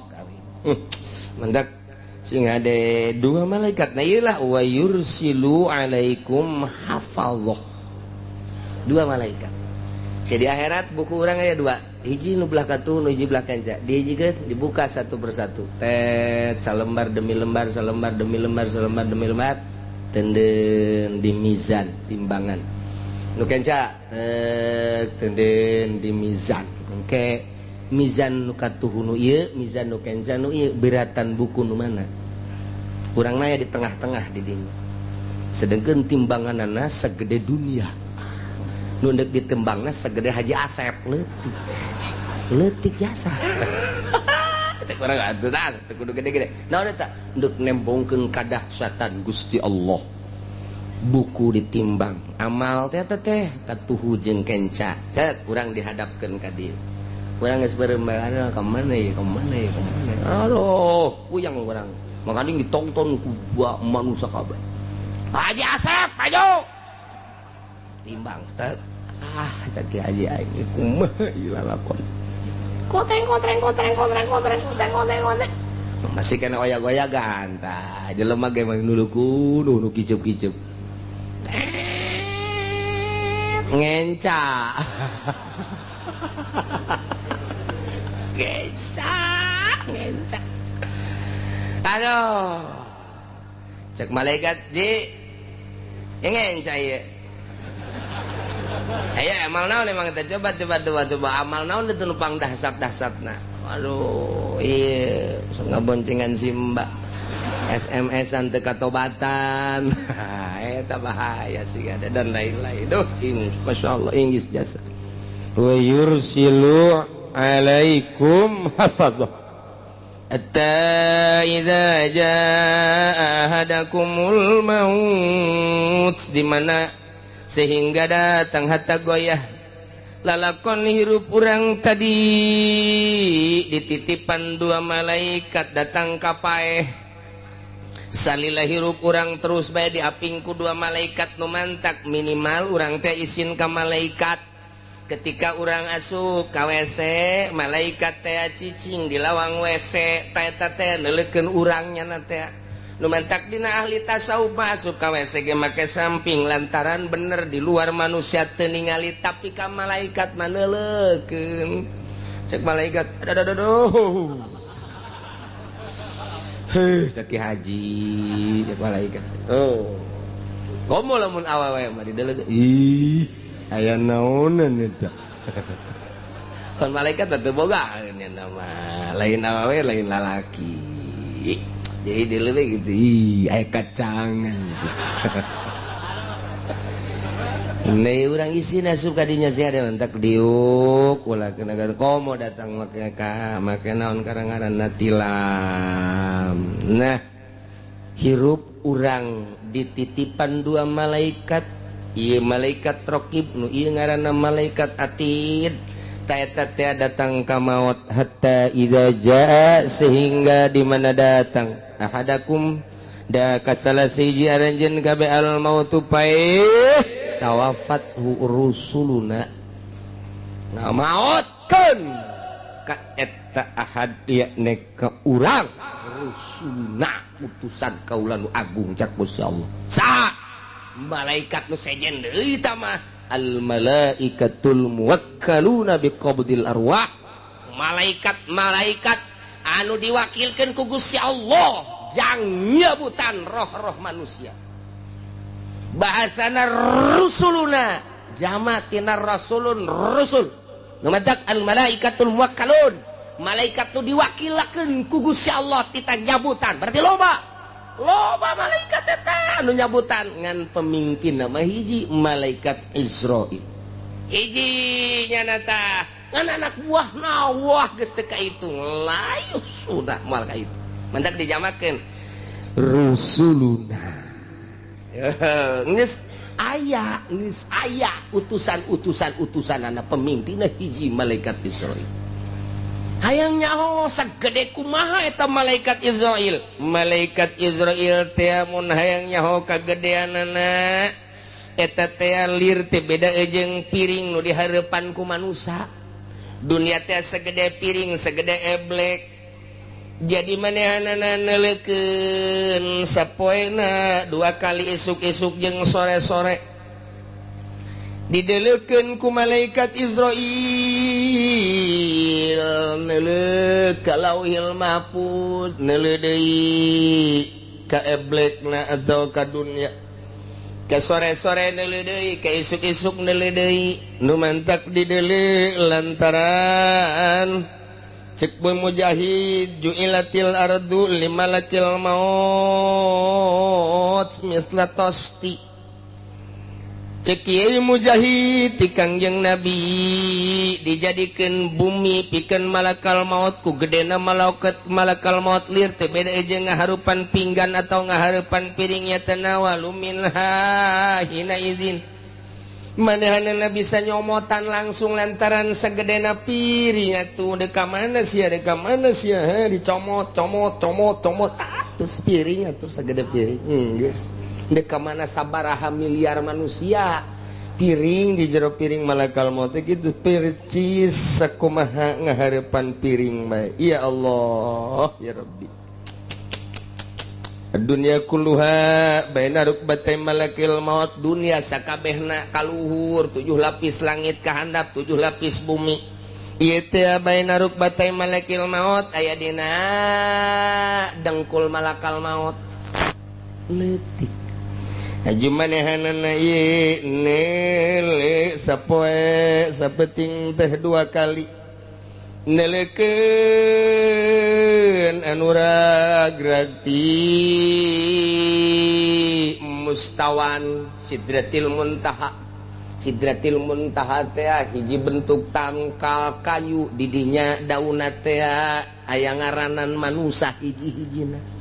Mendak sing ada dua malaikat. Nah iyalah wa yursilu alaikum hafazah. Dua malaikat. Jadi akhirat buku urang aya dua. Hiji nu belah katuh, nu hiji belah kenca. Dihijikeun dibuka satu persatu. Tet salembar demi lembar, salembar demi lembar, salembar demi lembar. Tenden di mizan timbangan. Nu kenca tek tenden di mizan. Engke mizan nu katuh nu ieu, mizan nu kenca nu ieu, beratan buku nu mana? Urang mah di tengah-tengah di dinya. Sedengkeun timbanganana segede dunia. Nu deuk ditembangna segede Haji Asep leutik. Leutik jasa. Cek urang atuh tah teu kudu gede-gede. Naon eta? Deuk nembongkeun kadahsyatan Gusti Allah. Buku ditimbang, amal teh teh katuhu jeung kenca. Cek urang dihadapkeun ka dieu. Urang geus beureum ka mana ieu, ka mana ieu, ka mana. Aduh, puyang urang. Makanya ditonton ku manusia kabeh. Haji Asep, ayo. Timbang tet. Ah, cek Haji aing kumaha ieu lalakon. Koteng kotreng kotreng kotreng kotreng kotreng kotreng kotreng. Masih kena oyak-oyagan tah. Jelema ge mah nuluku nu kicup-kicup. Ngenca. Ngenca, ngenca. Aduh. Cek malaikat ji. Ngenca ieu. Ayo amal naon emang kita coba coba amal naon itu nupang dahsat-dahsatna. Aduh, iya sok ngaboncengan si mbak. SMS-an teu katobatan. Eta bahaya sih ada dan lain-lain. Duh, masyaallah inggis jasa. Wa yursilu alaikum hafadzah. Hatta idza jaa ahadakumul maut, di mana sehingga datang hatta goyah lalakon hirup urang tadi dititipan dua malaikat datang ka paeh. Salila hirup urang terus bae diapingku dua malaikat nu mantak minimal urang teh isin ka malaikat. Ketika urang asup ka WC, malaikat teh cicing di lawang WC, ta eta teh neuleukeun urang nya teh. Nu mantak dina ahli tasawuf asup ka WC ge make samping lantaran bener di luar manusia teu ningali tapi ka malaikat mah neuleukeun. Cek malaikat, aduh aduh aduh. Heuh, cek haji, cek malaikat. Oh. Komo lamun awewe mah dideuleuk. Ih, aya naonan eta. Kon malaikat teu boga nya mah, lain awewe lain lalaki. Jadi dileuleuk gitu, ih, aya kacangan. Nih urang isin asup ka dinya sia ada mentak diuk ulah kena komo datang make ka make naon karang-ngaranna tilam. Nah, hirup urang dititipan dua malaikat, ieu malaikat raqib nu ieu ngaranna malaikat atid. Ta eta teh datang ka maot hatta idza jaa sehingga di mana datang ahadakum da kasala siji aranjeun kabeh al mautu paeh tawafat rusuluna ngamaotkeun ka eta ahad yakne ka urang rusuluna utusan kaula nu agung cak Gusti Allah. Saha malaikat nu sejen deui ta mah al malaikatul muwakkaluna biqabdil arwah, malaikat-malaikat anu diwakilkeun ku Gusti Allah jang nyebutan roh-roh manusia. Bahasana rusuluna jama tina rasulun rusul. Nu matak al malaikatul muwakkalun, malaikat nu diwakilakeun ku Gusti Allah tita nyabutan. Berarti loba. Loba malaikat eta anu nyabutan ngan pemimpin nama hiji malaikat Israil. Hiji nya tah ngan anak buah nawah geus teu kaitung layu sudah moal kaitu. Mantak dijamakeun rusuluna. Geus aya utusan-utusan utusanana pemimpinna hiji malaikat Israil. Hayang nyaho sagede kumaha eta malaikat Israil. Malaikat Israil teh mun hayang nyaho kagedeanana eta teh lir teh beda jeung piring nu dihareupan ku manusa. Dunia teh segede piring, segede eblek. Jadi manehanana neuleukeun sapoena dua kali isuk-isuk jeung sore-sore. Dideleukeun ku malaikat Israil neuleuh ka Lauhil Mahfuz, neuleuh deui ka eblekna atau ka dunya. Ke sore-sore neuleuh deui, ke isuk-isuk neuleuh deui, nu mantak dideuleu lantaran cek Bu Mujahid ju'ilatil ardu limalakil maut misla tosti. Cek Kiai Mujahid ti Kangjeng Nabi dijadikeun bumi pikeun malakal maut ku gedena malakal maut lir teh beda jeung ngaharupan pinggan atau ngaharupan piringnya tanawalu minha hina izin. Manehanna bisa nyomotan langsung lantaran segedena piring atuh deka mana sia dicomot comot comot comot atuh piring atuh segede piring geus. Deka mana sabaraha miliar manusia piring di jero piring malakal maut gitu percis sakumaha ngaharepan piring bae. Ya Allah ya Rabbi, dunia kulluha baina rukbatay malakil maut, dunia sakabehna kaluhur 7 lapis langit kahandap 7 lapis bumi. Ieu teh baina rukbatay malakil maut aya dina dengkul malakal maut leutik. Aju manehanana ieu neule sapoe sapeting teh 2 kali neleukeun anu ragrag ti mustawan Sidratil Muntaha. Sidratil Muntaha teh hiji bentuk tangkal kayu didinya daunna teh aya ngaranan manusa hiji-hijina.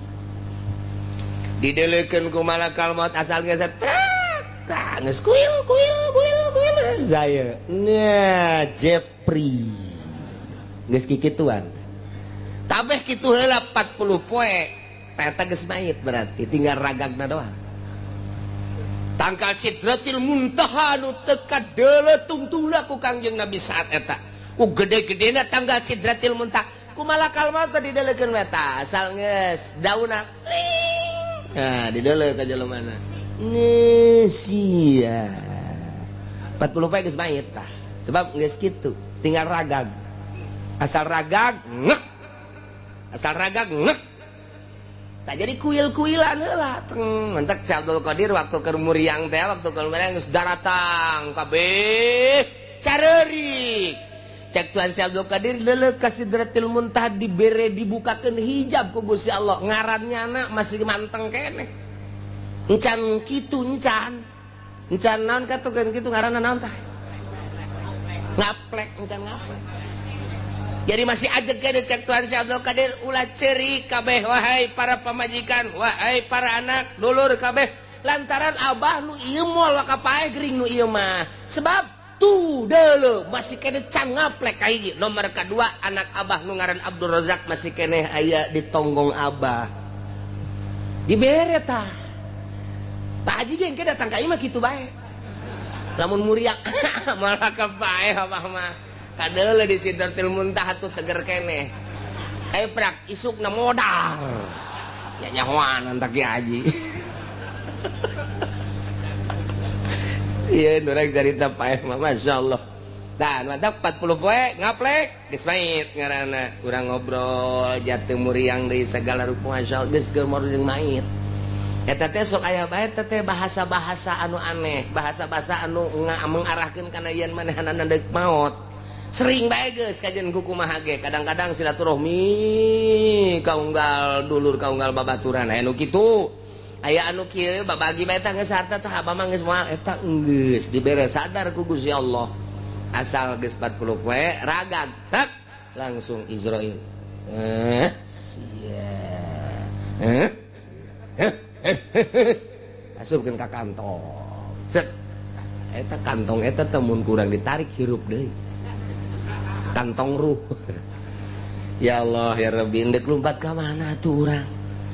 Dideleukeun ku malakal maut asal geus trak geus kuil kuil kuil kuil saya nya Jepri geus kikituan kabeh kitu heula 40 poe eta geus mayit berarti tinggal ragagna doang. Tangkal Sidratil Muntaha nu teu kadeuleu tungtungna ku Kangjeng Nabi saat eta ku gede-gedena tanggal Sidratil Muntaha ku malakal maut dideleukeun eta asal geus daunna. Nah, dideuleu ka jelema mana? Sia. 40 poe geus mayit tah. Sebab geus kitu, tinggal ragag. Asal ragag ngek. Asal ragag ngek. Tak jadi kuil-kuilan heula. Teng, mentek Syekh Abdul Qadir waktu keur muriang teh, waktu keur muriang geus daratang kabeh careurik. Cek Tuhan Syekh Abdul Qadir leuleuk ka Sidratil Muntaha dibere dibukakeun hijab ku Gusti Allah. Ngarannya anak masih manteng keneh. Encan kitu encan. Encan naon katukeun kitu ngaranna naon tah? Ngaplek, encan ngaplek. Jadi masih ajeg keneh cek Tuhan Syekh Abdul Qadir ulah ceurik kabeh wahai para pamajikan, wahai para anak, dulur kabeh lantaran abah nu ieu moal wakapaeh gering nu ieu mah. Sebab tuh dulu masih kene can ngaplek kahiji. Nomor kedua anak abah nu ngaran Abdul Razak masih kene aya di tonggong abah dibere tah. Pak Haji ge engke datang ka imah kitu bae lamun muriak malah kapaeh abah mah kadeuleu di Sidratil Muntaha tuh teger kene prak isukna modar nya nyahoan entak Ki Haji. Iya, nurang cerita paeh mah Masya Allah. Tah, mantap 40 poe ngaplek geus mait ngaranna. Urang ngobrol jatuh muriang deui segala rupa Masya Allah geus geumor jeung mait. Eta teh sok aya bae teh bahasa-bahasa anu aneh, bahasa-bahasa anu mengarahkeun kana yen manehanana deuk maot. Sering bae geus kajian ku kumaha ge, kadang-kadang silaturahmi kaunggal dulur kaunggal babaturan aya nu kitu. Aya anu kieu babagi bae tah geus harta tah abah mah geus moal eta geus dibere sadar ku Gusti Allah. Asal geus 40 poe ragag tak langsung Israil. Sia. Asupkeun ka kantong. Set. Eta kantong eta teh mun kurang ditarik hirup deui. Kantong ruh. Ya Allah ya Rabbi, endek lumpat ka mana tuh urang?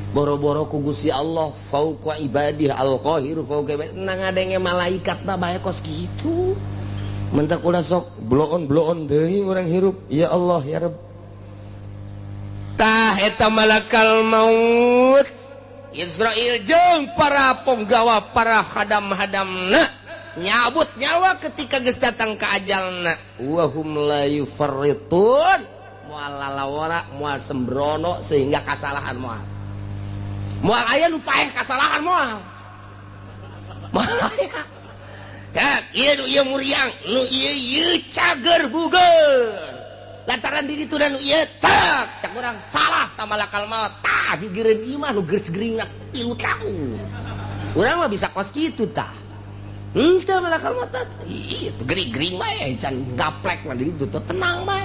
Boro-boro ku Gusti Allah fauqa ibadih al-qahir fauqa ibadih nang ngadenge malaikat mah bae kos kitu. Mentak ulah sok bloon-bloon deui urang hirup. Ya Allah ya Rabb. Tah eta malakal maut Israil jeung para penggawa para hadam-hadamna Nyabut nyawa ketika geus datang ka ajalna. Wa hum la yufarritun. Moal lalawara, moal sembrono sehingga kasalahan moal. Moal aya nu paeh kasalahan moal. Moal aya. Cak, ieu nu ieu muriang, nu ieu ieu cager buger. Lantaran diri tu dan nu ieu tak, cak urang salah ta malakal maut. Tah gigireun ieu mah nu geus geuringna 3 tahun. Urang mah bisa kos kitu tah. Henteu malakal maut. Ieu teh gering-gering bae can gaplek mah di ditu teh tenang bae.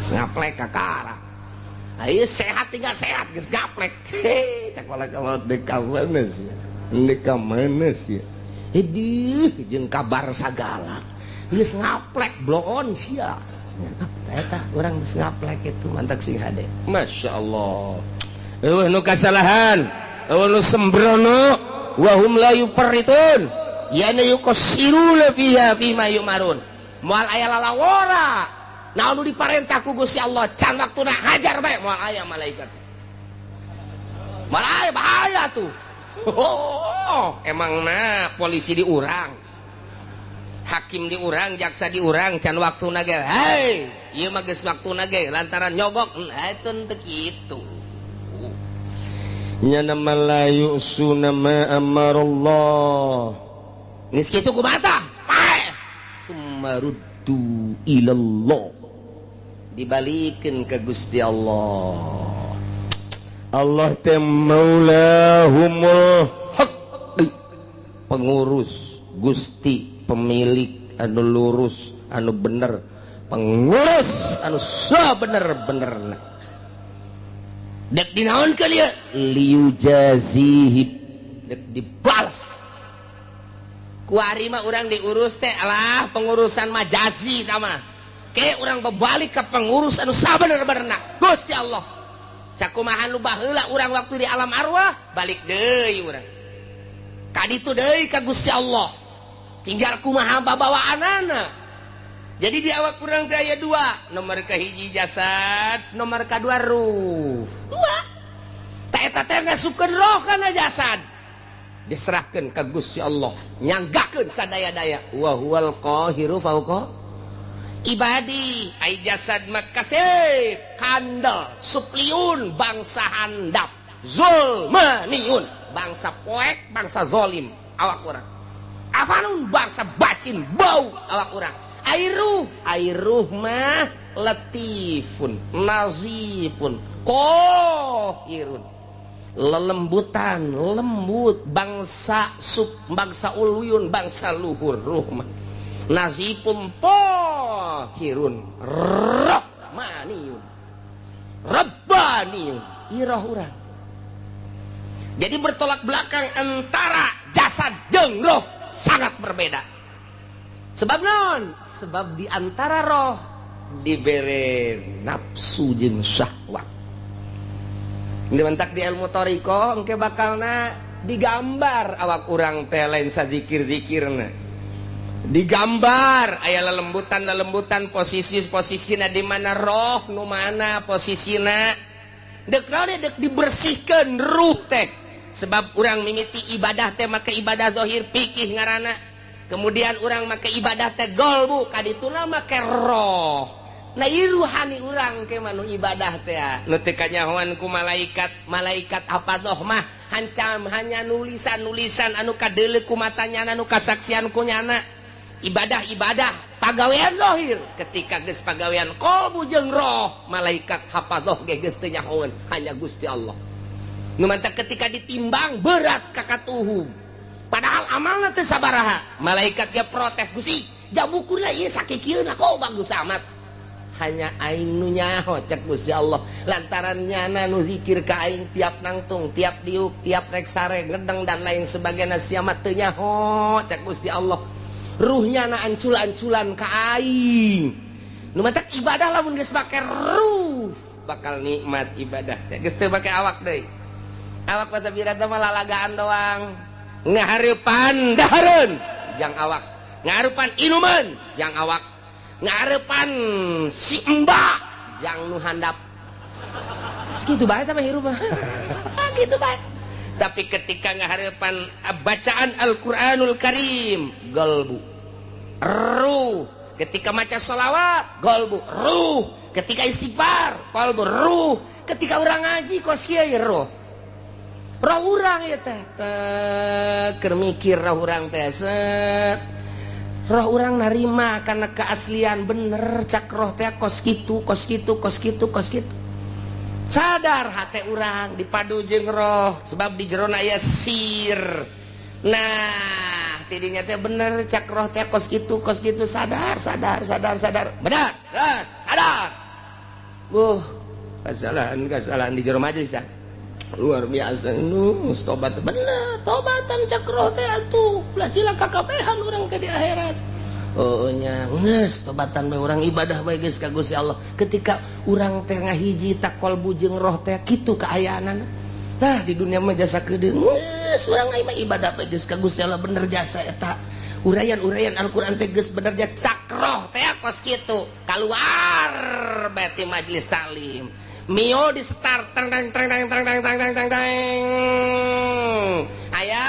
Ngaplek kakara. Ayo sehat tinggal sehat geus gaplek. Heh, cak malakal maut deuk ka mana sia? Deuk ka mana sia? Hidih jeung kabar sagala. Geus ngaplek bloon sia. Eta urang geus ngaplek itu mantak sing hade. Masya Allah. Eueuh nu kasalahan, eueuh nu sembrono, wa hum la yufarritun. Yana yuqassiruna fiha fima yumarun. Moal aya lalawora. Naon nu diparentah ku Gusti Allah can waktuna hajar bae moal aya malaikat. Moal aya bahaya tuh. Oh, emangna polisi diurang, hakim diurang, jaksa diurang, can waktuna ge. Hei, ieu mah geus waktuna ge lantaran nyogok, eta teu kitu. Nyana malayu suna ma amarallah. Geus kitu kumaha tah? Paeh. Sumaruddu ilallah. Dibalikeun ka Gusti Allah. Allah teh maulahumul haq, pengurus Gusti, pemilik anu lurus, anu bener, pengurus anu sabener-benerna. Dek dinaonkeun ieu? Liujazihi, dek dibales. Kuari mah urang diurus teh alah pengurusan majazi tah mah. Ke urang berbalik ke pengurus anu sabener-benerna Gusti Allah. Sakumaha nu baheula urang waktu di alam arwah balik deui urang. Ka ditu deui ka Gusti Allah. Tinggal kumaha babawaanana. Jadi di awak urang teh aya dua, nomor kahiji jasad, nomor kadua ruh. Dua. Ta eta teh ngasupkeun roh kana jasad. Diserahkeun ka Gusti Allah, nyanggakeun sadaya-daya. Wa huwal qahiru fauqa ibadi. Ai jasad makasih kandel supliun bangsa handap zulmaniun bangsa poek bangsa zolim awak urang afanun bangsa bacin bau awak urang airuh mah latifun nazifun kohirun lelembutan lembut bangsa sub bangsa uluyun bangsa luhur ruh mah nazifun tohirun rahmaniyun rabbaniyun iroh urang. Jadi bertolak belakang antara jasad jeung roh sangat berbeda. Sebab non? Sebab di antara roh dibere nafsu jeung syahwat. Dimentak di ilmu thariqah engke bakalna digambar awak urang teh lain sazikir-zikirna. Digambar aya lelembutan-lelembutan posisi-posisina di mana roh nu mana posisina. Dek naon dek dibersihkeun ruh teh. Sebab urang mimiti ibadah teh make ibadah zahir pikih ngaranna. Kemudian urang make ibadah teh golbu kadituna make roh. Nah ieu ruhani urang ke manu ibadah teh nu teu kanyahoan ku malaikat. Malaikat apadoh mah hancam hanya nulisan-nulisan anu kadeuleu ku matanya anu kasaksian ku nyana. Ibadah-ibadah pagawean zahir ketika geus pagawean qalbu jeung roh malaikat hafadoh ge geus teu nyahoeun hanya Gusti Allah. Nu mantak ketika ditimbang berat ka katuhum. Padahal amalna teu sabaraha. Malaikat ge protes, Gusti, jabukurna ieu sakikieuna kok bagus amat. Hanya aing nu nyaho cek Gusti Allah. Lantaran nyana nu zikir ka aing tiap nangtung, tiap diuk, tiap rek sare, ngedeng dan lain sebagainya sia mah teu nyaho cek Gusti Allah. Ruhnya na ancul-anculan ka aing. Nu matak ibadah lamun geus make ruh bakal nikmat ibadah teh. Geus teu make awak deui. Awak masa birata mah lalagaan doang. Ngahareupan dahareun jang awak, ngahareupan inuman jang awak, ngahareupan si emba jang nu handap. Segitu bae tah mah hirup mah. Gitu bae. Tapi ketika ngaharepan bacaan Al-Qur'anul Karim, qalbu ruh. Ketika maca sholawat, qalbu ruh. Ketika istighfar, qalbu ruh. Ketika urang ngaji kos kieu roh. Roh urang ieu teh keur mikir roh urang teh set. Roh urang narima kana keaslian bener cak roh teh kos kitu, kos kitu, kos kitu, kos kitu. Sadar hate urang dipadu jeung roh sebab di jerona aya sir. Nah, tidinya teh bener cak roh teh kos kitu, sadar, sadar, sadar, sadar. Benar, sadar. Kesalahan di jero majelis ya. Luar biasa nu tobat bener, tobatan cak roh teh atuh. Ulah cilaka kabehan urang ke di akhirat. Oh nya, geus tobatan bae urang ibadah bae geus ka Gusti Allah. Ketika urang teh ngahiji tak qalbu jeung roh teh kitu kaayaanana. Tah di dunia mah jasa kedeung. Geus urang mah ibadah bae geus ka Gusti Allah bener jasa eta. Uraian-uraian Al-Qur'an teh geus bener jasa cak roh teh kos kitu. Kaluar bae ti majelis taklim. Mio di start tang tang tang tang tang tang tang tang tang. Aya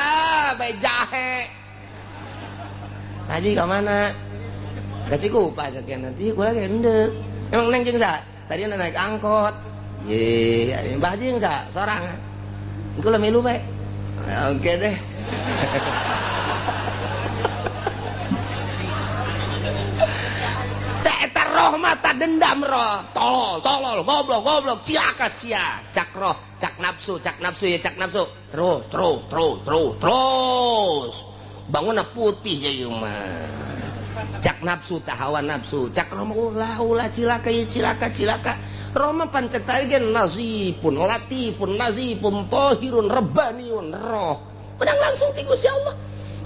bae jahe. Haji ke mana? Ke Cikupa sekian nanti gua lagi endek. Emang neng jeung sa? Tadi naik angkot. Ye, Mbah jeung sa sorangan. Engko lah milu bae. Oke deh. Eta roh mata dendam roh. Tolol, tolol, goblok, goblok, cilaka sia. Cak roh, cak nafsu ya cak nafsu. Terus, terus, terus, terus, terus. Bangunna putih ya ieu mah. Cak nafsu tah hawa nafsu, cak roh ulah ulah cilaka ieu cilaka cilaka. Roh mah pan cek tadi ge nazifun, latifun, nazifun, tahirun, rabbaniun roh. Menang langsung ti Gusti Allah.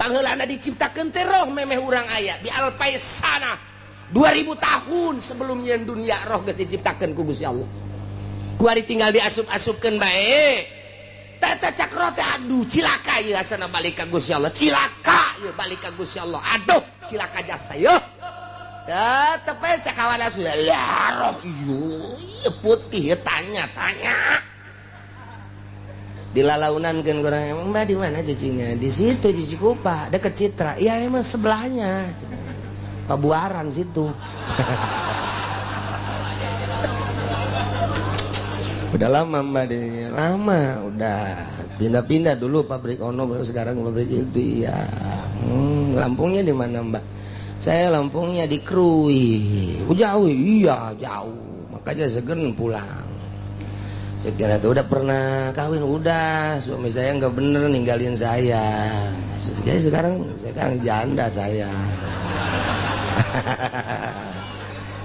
Pangheulana diciptakeun teh roh memeh urang aya bi alfaisana 2000 tahun sebelumnya dunia roh geus diciptakeun ku Gusti Allah. Kuari tinggal diasup-asupkeun bae. Tata cakro teh aduh cilaka ieu asana balik ka Gusti Allah. Cilaka ieu balik ka Gusti Allah. Aduh cilaka jasa ieu. Tetep bae cak hawa nafsu. Lah roh ieu putih ieu tanya-tanya. Dilalaunankeun kurang emang Mbak di mana cicingnya? Di situ di Cikupa, deket Citra. Ya emang sebelahnya. Pabuaran situ. Udah lama Mbak di lama udah pindah-pindah dulu pabrik ono baru sekarang pabrik itu ya. Lampungnya di mana Mbak? Saya Lampungnya di Krui. Oh, jauh, iya jauh. Makanya segen pulang. Sekira tuh udah pernah kawin udah, suami saya nggak bener ninggalin saya. Jadi sekarang janda saya.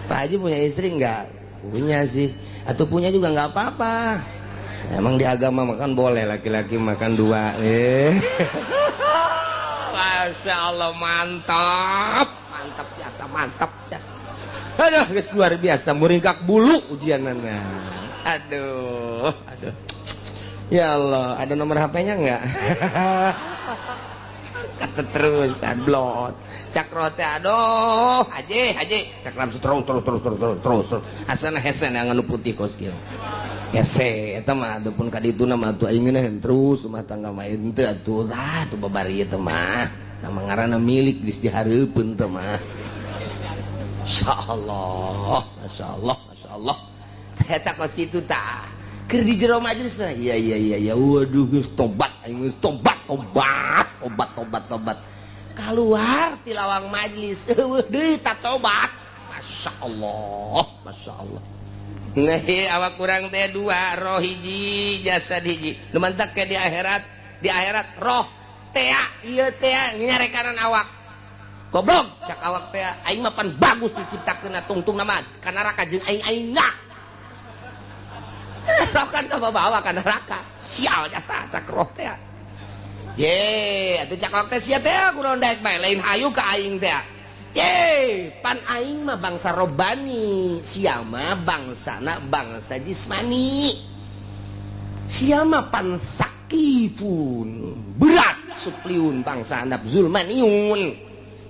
Pak Haji punya istri nggak? Punya sih. Atau punya juga nggak apa-apa. Emang di agama makan boleh laki-laki makan dua. Masya Allah mantap, mantap biasa, mantap biasa. Aduh, luar biasa, muringkak bulu ujianana. Aduh, aduh. Ya Allah, ada nomor HP-nya nggak? Keterusan blon. Cakro teh aduh, haji, haji. Cak nafsu terus terus terus terus terus terus. Asana hese yang anu putih kos kieu. Hese eta mah atuh pun ka dituna mah atuh aing ngeunaheun terus rumah tangga mah henteu atuh. Tah atuh babari ieu teh mah. Tah mah ngaranna milik geus dihareupeun teh mah. Masyaallah, masyaallah, masyaallah. Eta kos kitu tah. Keur di jero majelis iya iya iya iya waduh geus tobat aing geus tobat tobat tobat tobat tobat. Keluar ti lawang majelis eueuh deui ta tobat. Masyaallah, masyaallah. Nah, awak kurang teh dua roh hiji jasad hiji. Nu mantak ke di akhirat roh tea ieu tea nyarekanan awak. Goblok cak awak teh aing mah pan bagus diciptakeun tungtung mah ka neraka jeung aing aingna. Roh kan bawa ka neraka. Sial jasa cak roh teh. Ye, atuh cak awak teh sia teh kunaon daek bae lain hayu ka aing teh. Ye, pan aing mah bangsa robani, sia mah bangsana bangsa jismani. Sia mah pan sakifun, berat supliun bangsa handap zulmaniun.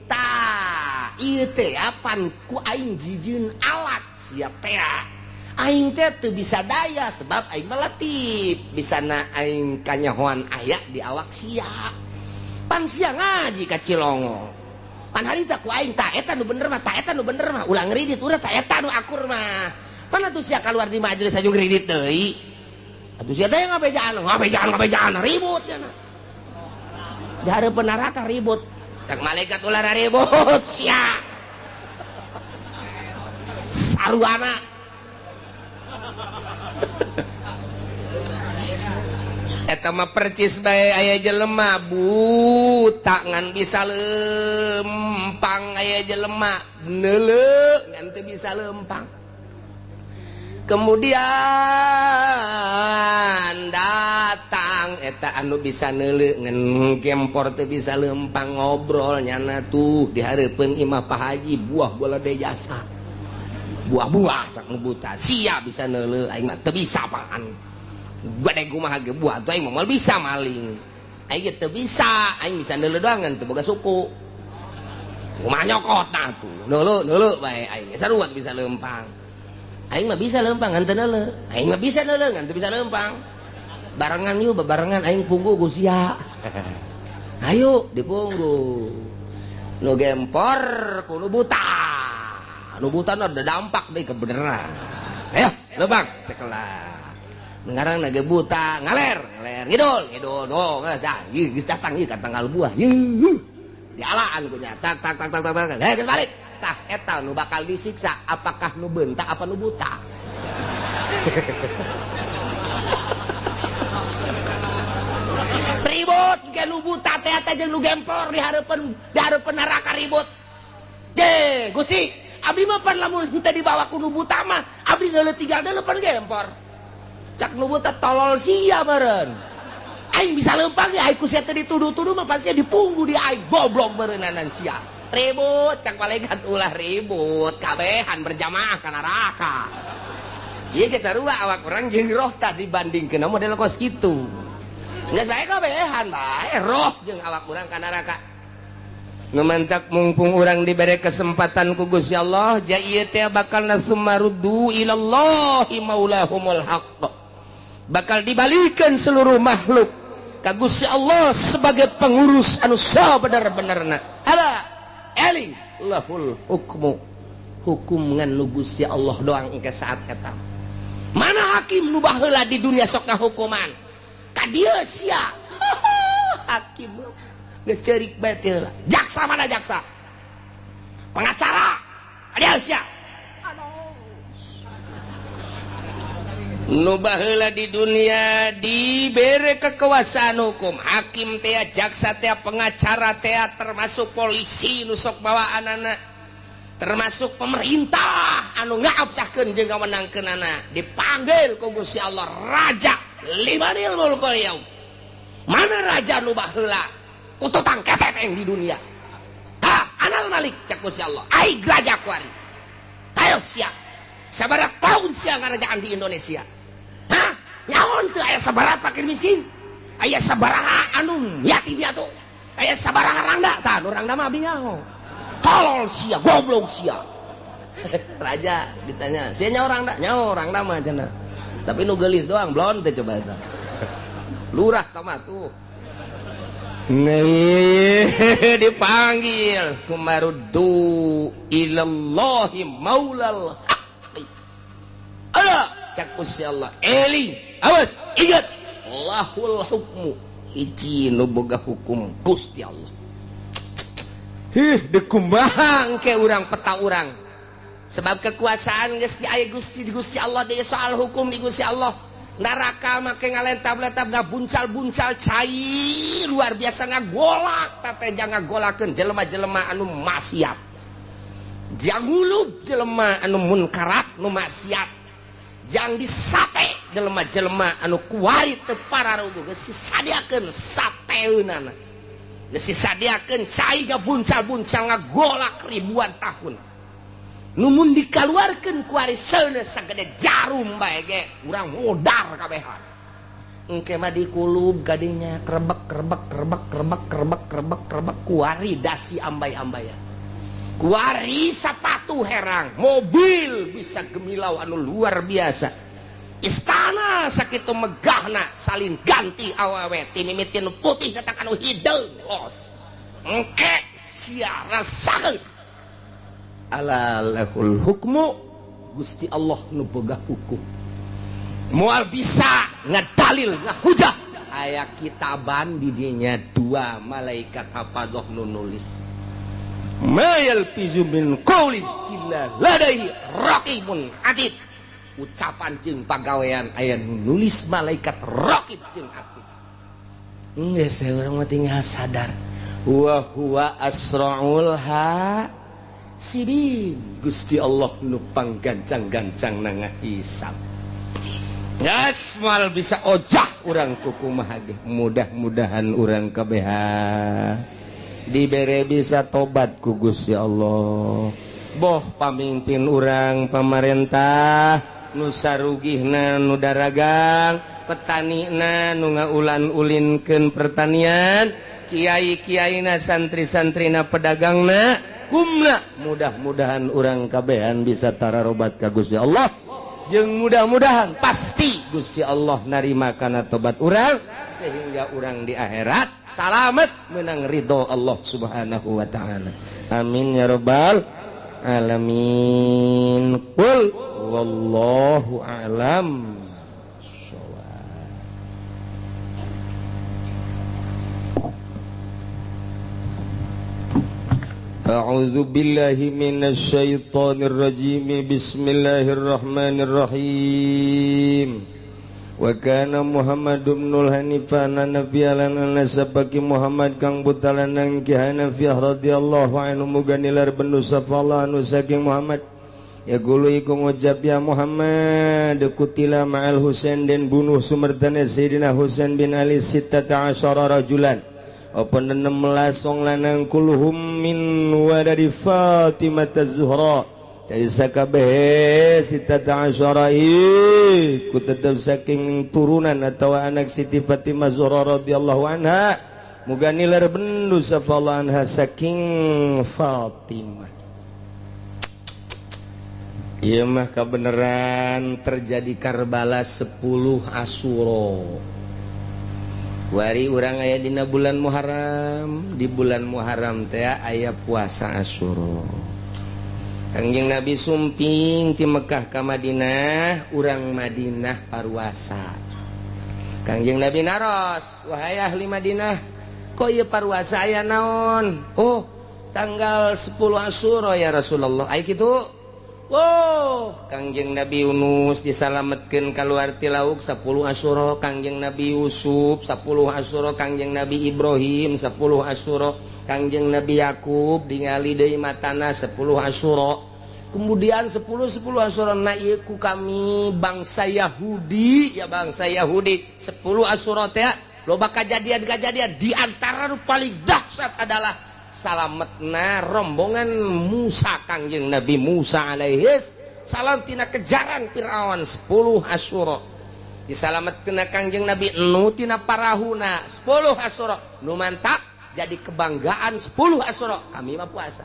Tah, ieu teh pan ku aing jijieun alat sia teh. Aing teh teu bisa daya sebab aing mah latif, bisa na aing kanyahoan aya di awak sia. Pan sia ngaji ka Cilongo. Pan harita ku aing ta eta nu bener mah, ta eta nu bener mah, ulah ngridit urang ta eta nu akur mah. Pan atuh sia kaluar di majelis aju ngridit deui. Atuh sia teh ngabejaan, ngabejaan, ngabejaan ribut nya. Di hareupeun neraka ribut. Cak malaikat ulah ribut sia. Saruana. Eta mah percis bae aya jelema buta ngan bisa lempang, aya jelema neuleu ngan teu bisa lempang. Kemudian datang eta anu bisa neuleu ngan gempor teu bisa lempang, ngobrol nyana tuh di hareupeun imah Pak Haji buah bola de jasa. Buah-buah cak nu buta sia bisa neuleu aing mah teu bisa apaan. Gede kumaha ge buah tuh aing mah moal bisa maling. Aing ge teu bisa, aing bisa neuleu doang ngan teu boga suku. Kumaha nyokot tah tuh. Neuleu neuleu bae aing sarua bisa lempang. Aing mah bisa lempang ngan teu neuleu. Aing mah bisa neuleu ngan teu bisa lempang. Barengan yuk bebarengan aing punggu ku sia. Ayo dipunggu. Nu gempor ku nu buta. Nu buta nu ada dampak deui kebeneran. Ayo lempang cekelah. Ngarang naga buta ngaler ngaler ngidul ngidul do geus dah ieu geus datang ieu ka tanggal buah ieu dialaan ku nya tak tak tak tak tak heh geus balik tah eta nu bakal disiksa apakah nu beunta apa nu buta. Ribut ke nu buta teh eta jeung nu gempor di hareupeun neraka ribut. Je Gusti abdi mah pan lamun teu dibawa ku nu buta mah abdi deuleu tinggal deuleu pan gempor. Cak nu buta tolol sia meureun. Aing bisa lempang ya aing ku sia teh dituduh-tuduh mah pasti dipunggu di aing goblok meureunnanan sia. Ribut cak malaikat ulah ribut kabehan berjamaah ka neraka. Ieu ge sarua awak urang jeung roh tah dibandingkeun model kos kitu. Geus bae kabehan bae roh jeung awak urang ka neraka. Nu mantak mumpung urang dibere kesempatan ku Gusti Allah, ja ieu teh bakal nasumaruddu ilallahi maulahumul haqq. Bakal dibalikan seluruh makhluk ka Gusti Allah sebagai pengurus anu sabener-benerna. Ala eling lahul hukmu. Hukum ngan nu Gusti Allah doang engke saat eta. Mana hakim nu baheula di dunia sok ngahukuman? Ka dieu sia. Hakim geus ceurik bae teh heula. Jaksa mana jaksa? Pengacara. Ka dieu sia. Nu baheula di dunia dibere kekuasaan hukum, hakim teh, jaksa teh, pengacara teh, termasuk polisi nu sok bawaanana, termasuk pemerintah anu ngaabsahkeun jeung ngamenangkeunana, dipanggil ku Gusti Allah raja limanil mulkul yaum. Mana raja nu baheula kututang keteteng di dunia? Ha, anal malik cak Gusti Allah, aing raja kuari. Ayo sia. Sabaraha tahun sia ngarajaan di Indonesia? Hah? Nyaon teu aya sabaraha fakir miskin? Aya sabaraha anu yatim piatu? Aya sabaraha rangda? Tah nu rangda mah abdi nyaho. Tolol sia, goblok sia. Raja ditanya, sia nyaho rangda? Nyaho rangda mah cenah. Tapi nu geulis doang blon teh coba eta. Lurah tah mah tuh. Nih dipanggil sumaruddu ilallahi maulal haqqi. Ala cak Gusti Allah, eling, awas, ingat lahul hukmu, hiji nu boga hukum Gusti Allah. Hih, dikumaha engke urang peta urang. Sebab kekuasaan geus aya Gusti di Gusti Allah deui soal hukum di Gusti Allah. Neraka make ngalentab-lentab ngabuncal-buncal cai luar biasa ngagolak teh ngagolakeun jelema-jelema anu maksiat. Jangulub jelema anu munkarat nu maksiat. Jang disate jelema-jelema anu kuari teu pararuguh geus sadiakeun sateunana. Geus sadiakeun cai ngabuncal-buncal ngagolak ribuan tahun. Numun dikaluarkeun kuari seuneu sagede jarum bae ge urang modar kabehan. Engke mah dikulub kadinya krebek krebek krebek krebek krebek krebek krebek kuari dasi ambay-ambayan. Kuari sapatu herang, mobil bisa gemilau anu luar biasa. Istana sakitu megahna salin ganti awewe ti mimiti nu putih datang anu hideung los. Engke sia rasakeun. Ala lahul hukmu, Gusti Allah nu boga hukum. Moal bisa ngadalil ngahujah. Aya kitaban di dinya dua malaikat hafadah nu nulis. Ma yalfizu min qawlin illa ladaihi raqibun atid. Ucapan jeung pagawean aya nu nulis malaikat raqib jeung atid. Geus urang mah tinggal sadar wa huwa asraul hasibin. Gusti Allah nu panggancang-gancang na ngahisab. Geus moal bisa ojah urang ku kumaha ge. Mudah-mudahan urang kabehan dibere bisa tobat ku Gusti Allah. Boh pamimpin urang pamarentah nu sarugihna nu daragang, petanina nu ngaulan-ulinkeun pertanian, kiai-kiaina santri-santrina pedagangna, kumna mudah-mudahan urang kabehan bisa tararobat ka Gusti Allah. Jeung mudah-mudahan pasti Gusti Allah narima kana tobat urang sehingga urang di akhirat salamet menang ridho Allah Subhanahu wa taala. Amin ya rabbal alamin. Qul wallahu a'lam. A'udzu billahi minasy syaithanir rajim. Bismillahirrahmanirrahim. Wa kana Muhammad ibnul Hanifah nabiyalan nasabaki Muhammad kang butalanang ki Hanafiyah radhiyallahu anhu muga nilar bendu sapa Allah anu saking Muhammad. Ya gulu iku ngucap ya Muhammad kutila ma'al Husain den bunuh sumertane Sayyidina Husain bin Ali 16 rajulan. Apa 16 wong lanang kulluhum min wadadi Fatimah Az-Zuhra. Kaisa kabeh 16 iku tetep saking turunan atau anak Siti Fatimah Zuhra radhiyallahu anha. Muga nilar bendu sapa Allah anha saking Fatimah. Ieu mah kabeneran terjadi Karbala 10 Asyura. Wari urang aya dina bulan Muharram, di bulan Muharram teh aya puasa Asyura. Kangjeng Nabi sumping ti Mekah ka Madinah, urang Madinah paruasa. Kangjeng Nabi naros, wahai ahli Madinah, kok ieu paruasa aya naon? Oh, tanggal 10 Asyura ya Rasulullah. Aya kitu? Wow, Kangjeng Nabi Yunus disalametkeun kaluar ti lauk 10 Asyura, Kangjeng Nabi Yusuf 10 Asyura, Kangjeng Nabi Ibrahim 10 Asyura, Kangjeng Nabi Yakub ningali deui matana 10 Asyura. Kemudian 10 Asyura na ieu ku kami bangsa Yahudi, ya bangsa Yahudi 10 Asyura teh loba kajadian-kajadian di antara nu paling dahsyat adalah salametna rombongan Musa, Kangjeng Nabi Musa alaihis salam tina kejaran Fir'aun 10 Asyura. Disalametkeun Kangjeng Nabi Nu tina parahuna 10 Asyura. Nu mantap jadi kebanggaan 10 Asyura. Kami mah puasa.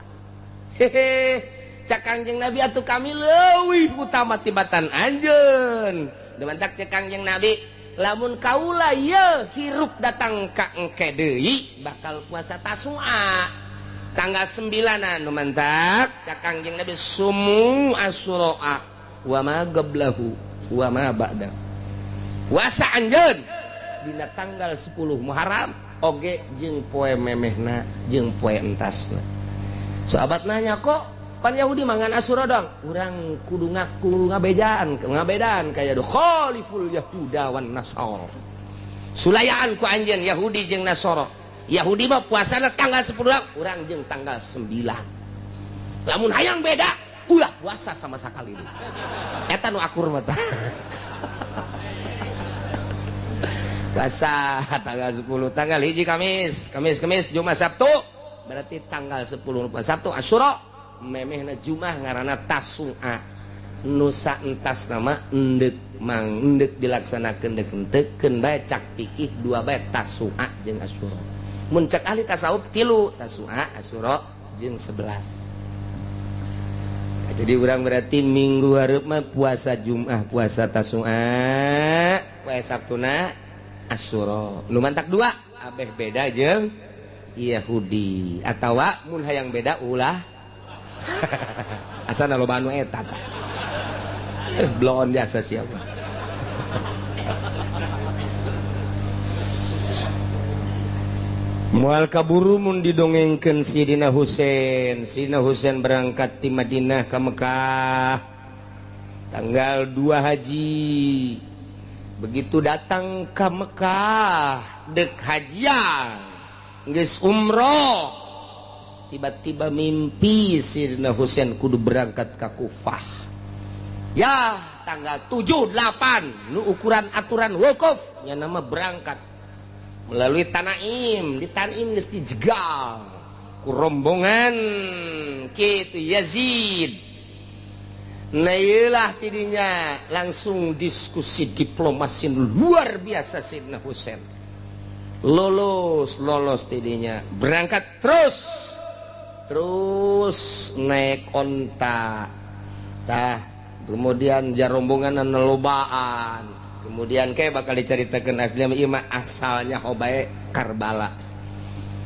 Hehe, cak Kangjeng Nabi atuh kami leuwih utama tibatan anjeun. Nu mantak cek Kangjeng Nabi lamun kaula ye hirup datang ka engke deui bakal puasa Tasu'a tanggal 9-an. Nu mantak cak Kangjeng Nabi sumu Asyura wa ma qablahu wa ma ba'da. Puasa anjeun dina tanggal 10 Muharram oge jeung poe memehna jeung poe entasna. Sahabat nanya kok pan Yahudi mangan Asyura dong, urang kudu ngaku ngabedaan kaya do khaliful Yahuda wan Nasara. Sulayaan ku anjeun Yahudi jeung Nasara. Yahudi mah puasana tanggal 10, urang jeung tanggal 9. Lamun hayang beda, ulah puasa sama sakali. Eta nu akur mah tah. Puasa tanggal 10, tanggal 1 Kamis, Kamis, Jumat, Sabtu. Berarti tanggal 10 Sabtu Asyura, memehna Jumat ngaranna Tasu'a. Nusa entas nama endek mang endek dilaksanakeun deuk henteu bae cak pikih dua bae Tasu'a jeung Asyura. Mun cak ahli tasawuf tilu Tasu'a, Asyura jeung 11. Jadi urang berarti minggu hareup mah puasa Jumat, puasa Tasu'a, puasa Sabtuna Asyura. Nu mantak dua, abeh beda jeung Yahudi atawa mun hayang beda ulah. Asana loba anu eta tah. Bloon jasa siapa. Moal kaburu mun didongengkeun Sidina Husain. Sidina Husain berangkat ti Madinah ka Mekah tanggal 2 Haji. Begitu datang ka Mekah dek hajian geus umroh, tiba-tiba mimpi Sidina Husain kudu berangkat ka Kufah. Ya, tanggal 7 8 nu ukuran aturan wukuf nya nama berangkat melalui Tanaim. Di Tanaim geus dijegal ku rombongan kitu Yazid. Nah ieulah tidinya langsung diskusi diplomasi luar biasa Sidina Husain. Lolos tidinya berangkat terus naik onta. Tah kemudian jarombongan lobaan. Kemudian kayak bakal diceritakan asli ieu mah asalnya hobae Karbala.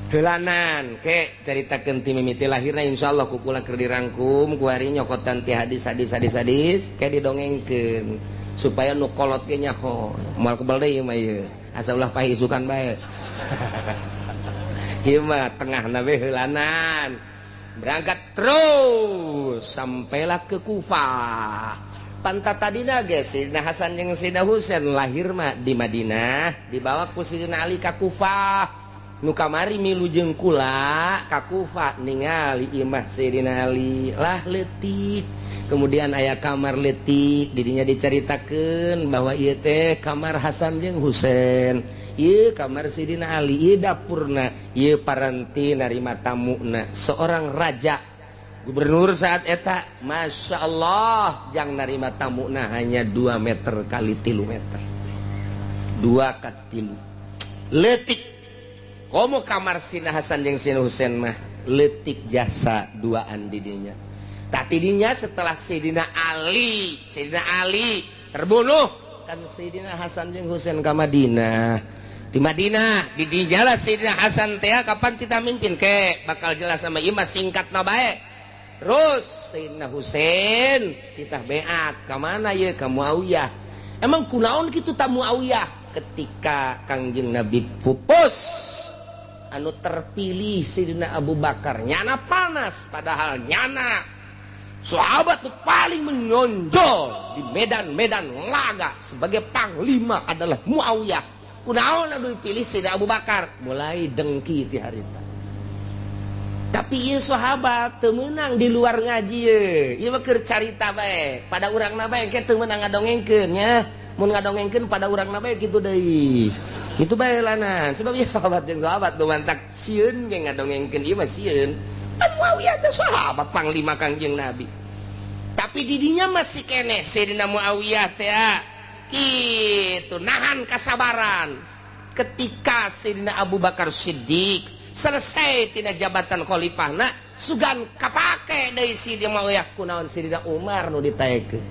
Heulanan ke caritakeun ti mimiti lahirna insyaallah ku kula keur dirangkum ku ari nyokotan ti hadis kayak didongengkeun supaya nu kolot ge nyaho. Moal kebel deui mah ieu. Asa ulah pahi isukan bae. Ieu mah tengahna we heulanan. Berangkat terus sampailah ke Kufah. Pantat tadina ge Sidina Hasan jeung Sidina Husain lahir mah di Madinah, dibawa ku Sidina Ali ka Kufah. Nu kamari milu jeung kula ka Kufah ningali imah Sidina Ali lah leutik. Kemudian aya kamar leutik, didinya dicaritakeun bahwa ieu teh kamar Hasan jeung Husain, ieu kamar Sidina Ali, ieu dapurna, ieu paranti narima tamuna. Seorang raja gubernur saat eta, Masya Allah, jang narima tamuna hanya 2 meter kali 3 meter, 2 ka 3 leutik. Komo kamar Sina Hasan jeung Sina Husain mah leutik jasa duaan didinya. Tah tidinya setelah Sidina Ali terbunuh kan Sidina Hasan jeung Husain ka Madinah. Di Madinah didinya lah Sidina Hasan teh kapan kita mimpin ke bakal jelas sama ieu mah singkatna bae. Terus Sayyidina Husain kita beat ka mana ye ka Muawiyah. Emang kunaon kitu ta Muawiyah? Ketika Kangjeng Nabi pupus anu terpilih Sayyidina Abu Bakar nyana panas, padahal nyana sahabat tuh paling menonjol di medan-medan laga sebagai panglima adalah Muawiyah. Kunaon anu dipilih Sayyidina Abu Bakar? Mulai dengki ti harita. Tapi ieu sahabat teu meunang di luar ngaji ye. Ieu mah keur carita bae. Pada urangna bae engke teu meunang ngadongengkeun nya. Mun ngadongengkeun pada urangna bae kitu deui. Kitu bae lanan. Sebab ieu sahabat jeung sahabat nu mantak sieun ge ngadongengkeun ieu mah sieun. Kan Muawiyah teh sahabat panglima Kangjeng Nabi. Tapi didinya masih keneh Sayyidina Muawiyah teh kitu nahan kasabaran. Ketika Sayyidina Abu Bakar Siddiq selesai tina jabatan khalifahna sugan kapake deui Sidina Muawiyah kunaon Sidina Umar nu ditaekeun.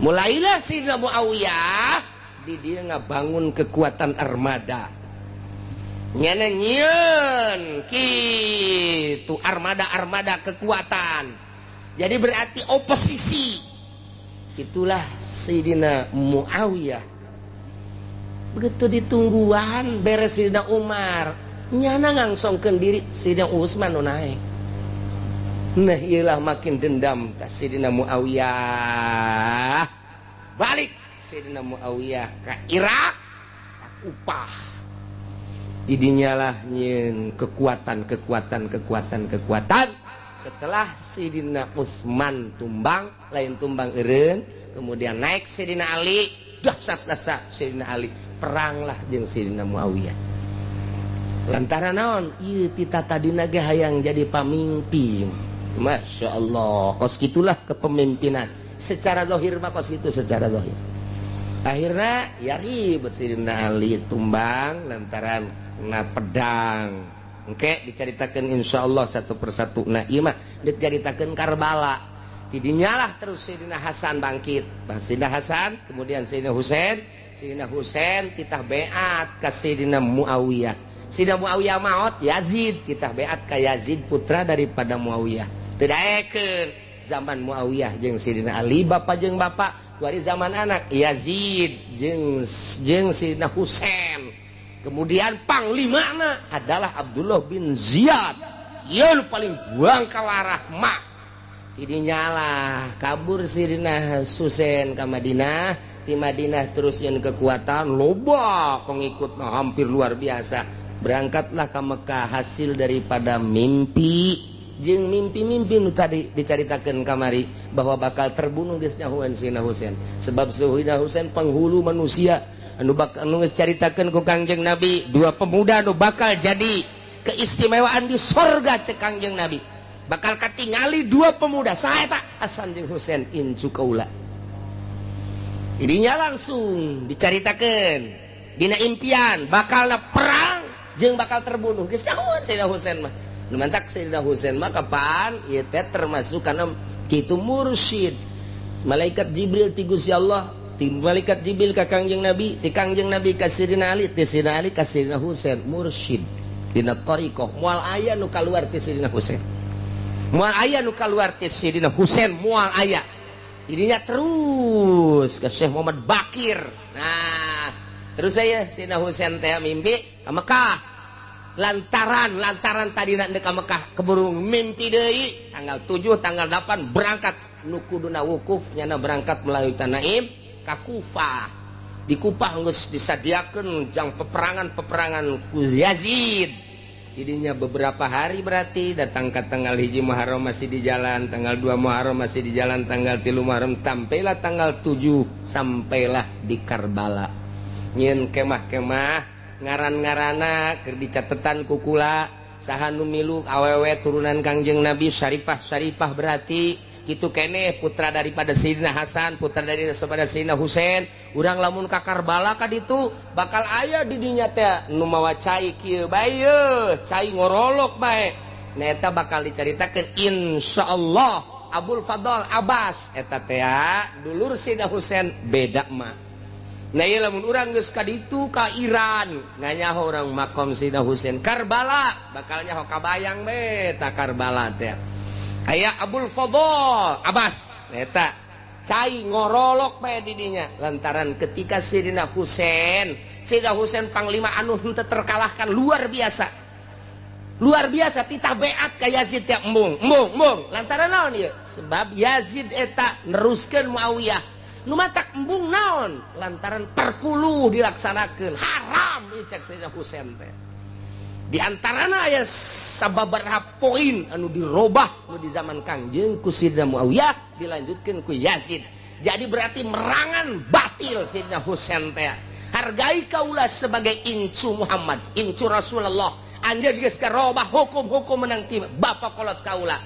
Mulailah Sidina Muawiyah di dieu ngabangun kekuatan armada. Nyana nyieun kitu armada-armada kekuatan. Jadi berarti oposisi. Itulah Sidina Muawiyah. Begitu ditungguan beres Sidina Umar nyana ngangsongkeun diri Sidina Utsman nu naek. Nah ieulah makin dendam ta Sidina Muawiyah. Balik Sidina Muawiyah ka Irak, ka Kufah. Didinya lah nyieun kekuatan. Setelah Sidina Utsman tumbang, lain tumbang eureun, kemudian naik Sidina Ali, dahsat-dahsat Sidina Ali, peranglah jeung Sidina Muawiyah. Lantaran naon? Ieu tita tadina ge hayang jadi pamimpin. Masya Allah, kos gitulah kepemimpinan. Secara zahir mah kos gitu secara zahir. Akhirnya ya ribet Sidina Ali tumbang lantaran kena pedang. Engke diceritakan insyaallah satu persatu. Nah ieu mah diceritakan Karbala. Tidinyalah terus Sayyidina Hasan bangkit. Sayyidina Hasan, kemudian Sayyidina Husain, Sayyidina Husain titah beat ka Sayyidina Muawiyah. Sayyidina Muawiyah maot, Yazid titah beat ka Yazid putra daripada Muawiyah. Teu daekeun zaman Muawiyah jeung Sayyidina Ali bapa jeung bapa, kuari zaman anak Yazid jeung Sayyidina Husain. Kemudian panglimana adalah Abdullah bin Ziyad. Ieu nu paling buang kawarah mak. Tidinyalah kabur Sayyidina Husain ka Madinah, di Madinah terus yang kekuatan loba pengikutna hampir luar biasa. Berangkatlah ke Mekah hasil daripada mimpi jeung mimpi-mimpi nu tadi dicaritakeun kamari bahwa bakal terbunuh geus nyahoan Sayyidina Husain. Sebab Sayyidina Husain penghulu manusia anu bakal nu geus caritakeun ku Kangjeng Nabi, dua pemuda nu bakal jadi keistimewaan di sorga cek Kangjeng Nabi. Bakal katingali dua pemuda saha eta Hasan jeung Husain incu kaula. Dirinya langsung dicaritakeun dina impian bakal perang jeung bakal terbunuh. Geus nyahoan Sayyidina Husain mah. Nu mantak Sayyidina Husain mah kapan ieu teh termasuk kana kitu mursyid. Malaikat Jibril ti Gusti Allah, ti malaikat Jibril ka Kangjeng Nabi, ti Kangjeng Nabi ka Sayyidina Ali, ti Sayyidina Ali ka Sayyidina Husain mursyid. Dina thariqah moal aya nu kaluar ti Sayyidina Husain. Moal aya nu kaluar ti Sayyidina Husain, moal aya. Dirinya terus ke Syekh Muhammad Bakir. Nah, terus bae Sayyidina Husain teh mimpi ka Mekah. Lantaran tadi nak ka Mekah keburu mimpi deui tanggal 7 tanggal 8 berangkat nu kuduna wukuf nyana berangkat melalui Tanaim ka Kufah. Di Kufah geus disadiakeun jang peperangan-peperangan ku Yazid. Jadinya beberapa hari berarti datang ke tanggal 1 Muharram masih di jalan, tanggal 2 Muharram masih di jalan, tanggal 3 Muharram sampailah tanggal 7 sampailah di Karbala. Nyieun kemah-kemah ngaran-ngarana keur dicatetan ku kula saha nu milu awewe turunan Kangjeng Nabi Syarifah-syarifah berarti kitu keneh putra daripada Sayyidina Hasan, putra daripada Sayyidina Husain. Urang lamun ka Karbala ka ditu bakal aya di dinya teh nu mawa cai kieu bae yeuh, cai ngorolok bae. Nah eta bakal dicaritakeun insyaallah Abul Fadl Abbas eta teh dulur Sayyidina Husain beda mah. Nah ieu lamun urang geus ka ditu ka Iran nganyaho urang makom Sayyidina Husain Karbala bakal nyaho kabayang bae ta Karbala teh. Aya Abul Fadl Abbas eta cai ngorolok bae di dinya lantaran ketika Sayyidina Husain panglima anu henteu terkalahkan luar biasa titah beat ka Yazid teh embung lantaran naon ieu sebab Yazid eta neruskeun Muawiyah nu matak embung naon lantaran perpuluh dilaksanakeun haram ieu cek Sayyidina Husain teh. Di antarana aya sababaraha poin anu dirobah nu di zaman Kangjeng ku Sayyidina Muawiyah dilanjutkeun ku Yazid. Jadi berarti merangan batil Sayyidina Husain teh. Hargai kaula sebagai incu Muhammad, incu Rasulullah. Anjeun geus karobah hukum-hukum menang ti bapa kolot kaula.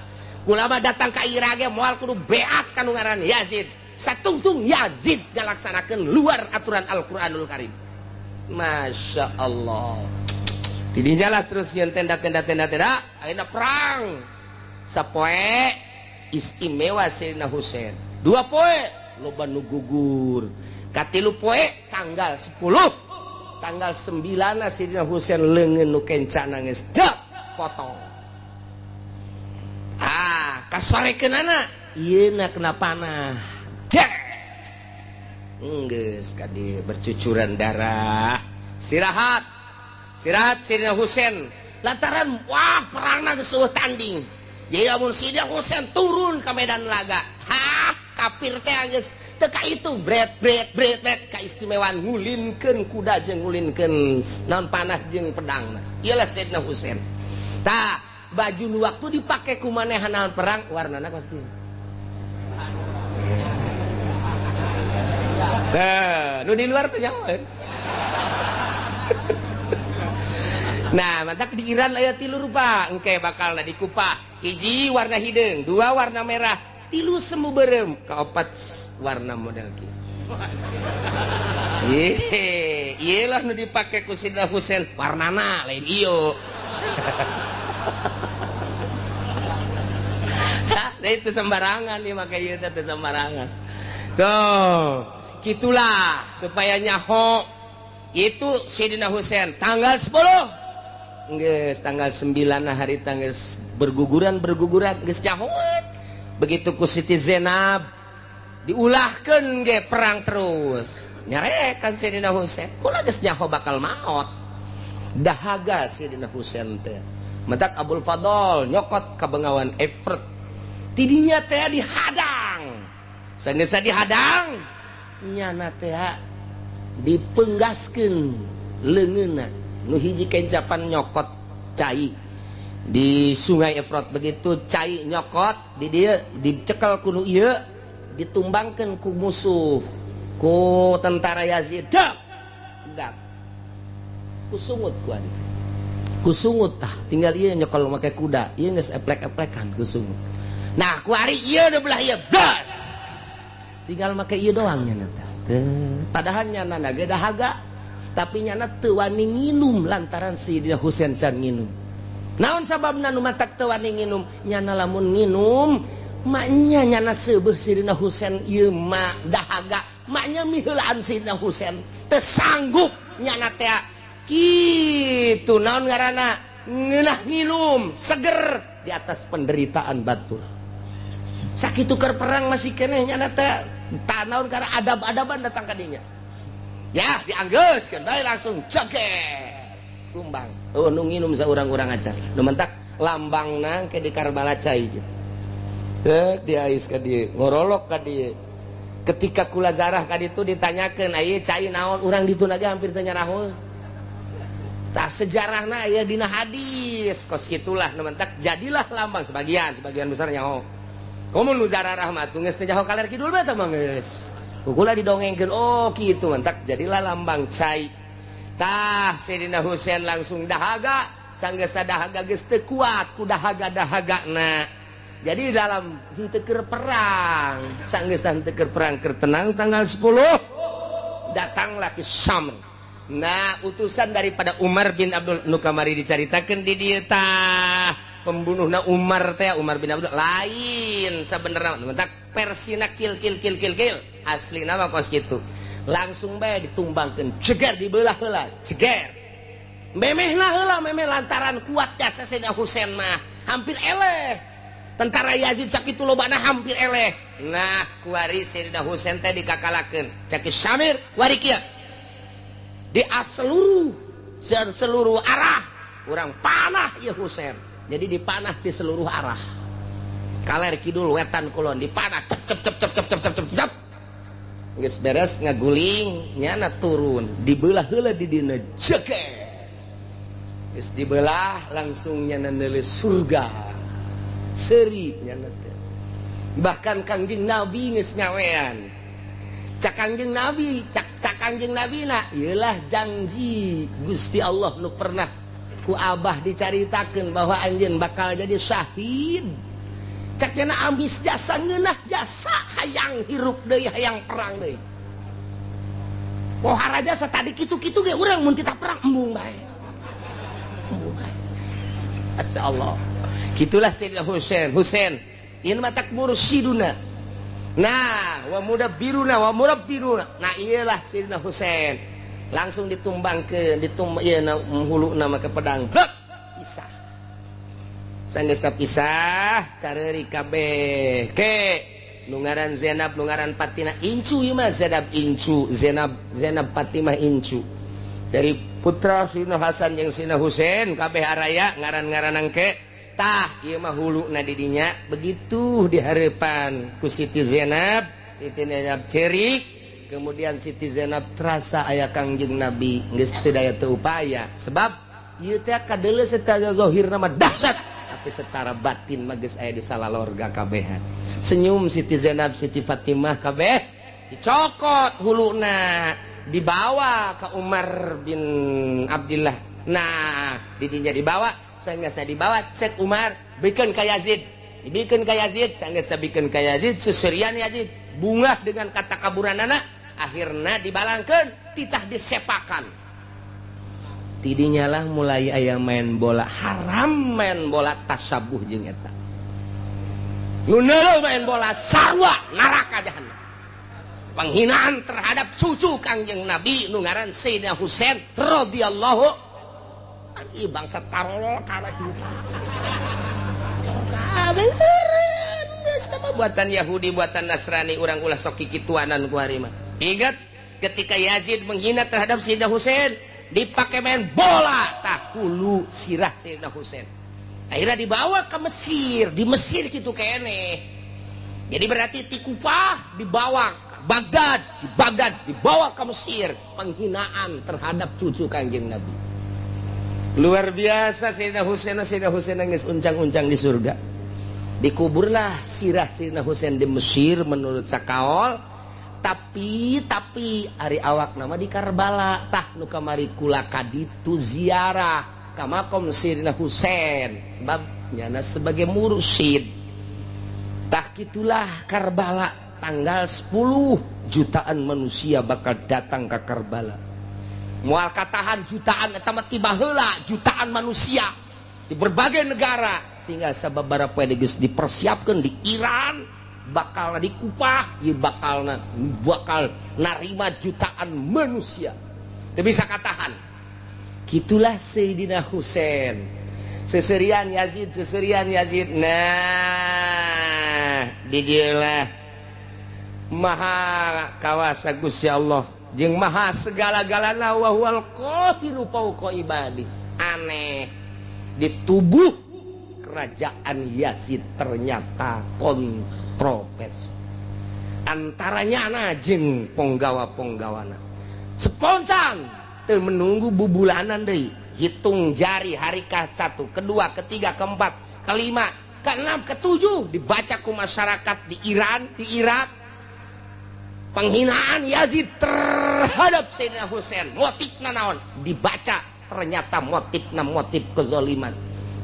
Kula mah datang ka Irak ge moal kudu beat ka nu ngaran Yazid. Satungtung Yazid ngalaksanakeun luar aturan Al-Qur'anul Karim. Masya Allah. Tidinyalah terus yang tenda akhirnya perang sapoe istimewa Sayyidina Husain 2 poe loba nu gugur katilu poe tanggal 10 tanggal 9 Sayyidina Husain leungeun nu kenca nangis dek potong kasorekeunana ieuna kena panah dek geus kadi bercucuran darah istirahat Sayyidina Husain lantaran wah perangna geus eueuh tanding. Jadi lamun Sayyidina Husain turun ke medan laga, hah kafir teh geus teu ka itu bret kaistimewaan ngulinkeun kuda jeung ngulinkeun naon panah jeung pedangna. Ieu lah Sayyidina Husain. Tah baju nu waktu dipake ku manehna perang warnana kos kieu. Tah nu di luar teh nyahoeun. Nah, mantak di Iran aya 3 rupa engke bakalna dikupa. 1 warna hideung, 2 warna merah, 3 semu berem, kaopat warna model kieu. Ieu lah nu dipake ku Sayyidina Husain, warnana lain ieu. Nah itu sembarangan nih make ieu teh sembarangan. Tuh, gitulah supaya nyaho itu Sayyidina Husain tanggal 10. Geus tanggal 9 hari tanggal berguguran geus nyahoan. Begitu ku Siti Zainab diulahkeun ge perang terus. Nyarekan Sayyidina Husain, kula geus nyaho bakal maot. Dahaga Sayyidina Husain teh. Mentak Abul Fadl nyokot ka bengawan Efrat. Tidinya teh dihadang. Sanes dihadang, nyana teh dipenggaskeun leungeunna. Nu hiji kencapan nyokot cai di Sungai Efrat. Begitu cai nyokot di dieu dicekel ku nu ieu, ditumbangkeun ku musuh, ku tentara Yazid. Dak. Dak. Kusungut ku adi. Kusungut tah, tinggal ieu nyekel make kuda, ieu geus eplek-eplekan kusungut. Nah, ku ari ieu nu belah ieu, blas. Tinggal make ieu doang nyana teh. Padahal nyana ge dahaga, tapi nyana teu wani nginum lantaran Sayyidina Husain can nginum. Naon sababna nu matak teu wani nginum? Nyana lamun nginum, maknya nyana seubeuh Sayyidina Husain ieu mah dahaga, maknya miheulaan Sayyidina Husain. Teu sanggup nyana teh. Kitu naon ngaranna? Ngeunah nginum, seger di atas penderitaan batur. Sakitu keur perang masih keneh nyana teh tanaon karena adab-adaban datang ka dinya. Ya, dianggeuskeun bae langsung joget. Tumbang. Oh, nu nginum saurang-urang acan. Nu mentak lambangna ke di Karbala cai gitu. Teu diais ka dieu, ngorolok ka dieu. Ketika kula zarah ka ditu ditanyakeun, "Ieu cai naon?" Urang ditu ge hampir teu nyarahoeun. Tah sejarahna aya dina hadis. Kos kitulah nu mentak jadilah lambang sebagian besar nyaho. Komo nu zarah mah atuh geus teu nyaho kaler kidul bae tah mah geus. Kukula didongengkeun, oh kitu mentak jadilah lambang cai. Tah Sayyidina Husain langsung dahaga, sanggeus dahaga geus teu kuat ku dahaga-dahagana. Jadi dalam henteu keur perang, sanggeus henteu keur perang keur tenang tanggal 10 datanglah ke Syam. Nah, utusan daripada Umar bin Abdul nu kamari dicaritakeun di dieu tah. Pembunuhna Umar teh Umar bin Abdul lain sabenerna mentak persina kil kil kil kil kil asli nama kos kitu langsung bae ditumbangkeun jeger dibelah heula jeger memehna heula memeh lantaran kuat jasa Sayyidina Husain mah hampir eleh tentara Yazid sakitu lobana hampir eleh. Nah kuari Sayyidina Husain teh dikakalakeun cek Syamir kuari kieu di seluruh arah urang panah ieu Husain. Jadi dipanah di seluruh arah. Kaler kidul wetan kulon dipanah cep cep cep cep cep cep cep cep cep. Geus beres ngaguling nyana turun dibelah heula di dina jeger. Geus dibelah langsung nyana neuleus surga. Seuri nyana teh. Bahkan Kangjeng Nabi geus nyawean. Cak Kangjeng Nabi, cak Kangjeng Nabi na ieulah janji Gusti Allah nu pernah ku abah dicaritakeun bahwa anjeun bakal jadi syahid. Cak nya ambis jasa ngeunah jasa hayang hirup deui hayang perang deui. Pohara jasa tadi kitu-kitu ge urang mun titah perang embung bae. Embung bae. Masyaallah. Kitulah Sayyidina Husain. Husain ieu mah tak mursyiduna. Nah, wa mudabbiruna wa murabbiruna. Nah, ieulah Sayyidina Husain. Langsung ditumbangkeun, ditumbang ieu huluna make pedang. Blek, pisah. Sanggeus pisah, careuri kabeh. Ke nu ngaran Zainab, nu ngaran Fatimah incu ieu mah Zainab incu, Zainab Fatimah incu. Dari putra Sayyidina Hasan jeung Sayyidina Husain kabeh araya ngaran-ngaran engke. Tah ieu mah huluna di dinya begitu di hareupan ku Siti Zainab, Siti Zainab cerik. Kemudian Siti Zainab terasa aya Kangjeng Nabi geus teu daya teu upaya sebab ieu teh kadeuleu secara zahirna mah dahsyat tapi secara batin mah geus aya di salalorga kabehan. Senyum Siti Zainab, Siti Fatimah kabeh dicokot huluna dibawa ke Umar bin Abdillah. Nah didinya dibawa sanggeus dibawa cek Umar bikeun ka Yazid, dibikeun ka Yazid sanggeus bikeun ka Yazid seserian Yazid bungah dengan kata kaburanana akhirna dibalangkeun titah disepakan. Tidinyalah mulai aya main bola haram, main bola tasabuh jeung eta. Nu neuleuh main bola sarua neraka jahanam. Penghinaan terhadap cucu Kangjeng Nabi nu ngaran Sayyidina Husain radhiyallahu anhu. Bangsa tarolol kabeh. Kabeh buatan Yahudi, buatan Nasrani, urang ulah sok kikituanan ku hari mah. Ingat ketika Yazid menghina terhadap Sayyidina Husain, dipakai main bola tah hulu sirah Sayyidina Husain. Akhirnya dibawa ke Mesir, di Mesir gitu kene. Jadi berarti di Kufah dibawa ke Baghdad, di Baghdad dibawa ke Mesir, penghinaan terhadap cucu Kangjeng Nabi. Luar biasa Sayyidina Husain, Sayyidina Husain nangis uncang-uncang di surga. Dikuburlah sirah Sayyidina Husain di Mesir menurut sakaol, tapi ari awak nama di Karbala tah nu kamari kula kaditu ziarah ka makom Sayyidina Husain sebab nyana sebagai mursyid. Tah kitulah Karbala tanggal 10 jutaan manusia bakal datang ke Karbala. Moal katahan jutaan eta mah tiba heula jutaan manusia di berbagai negara. Tinggal sababaraha poe geus dipersiapkeun di Iran, bakal di Kupah, ieu bakal narima jutaan manusia. Teu bisa katahan. Kitulah Sayyidina Husain. Seserian Yazid, seserian Yazid. Nah, di dieu lah maha kawasa Gusti Allah jeung maha segala-galana wa huwal qahiru fawqa ibadi. Aneh, di tubuh kerajaan Yazid ternyata kontroversi antaranya na jeung ponggawa-ponggawana. Spontan teu menunggu bubulanan deui, hitung jari hari ke-1, kedua, ketiga, keempat, kelima, keenam, ketujuh dibaca ku masyarakat di Iran, di Irak. Penghinaan Yazid terhadap Sayyidina Husain, motifna naon? Dibaca ternyata motifna motif kezaliman.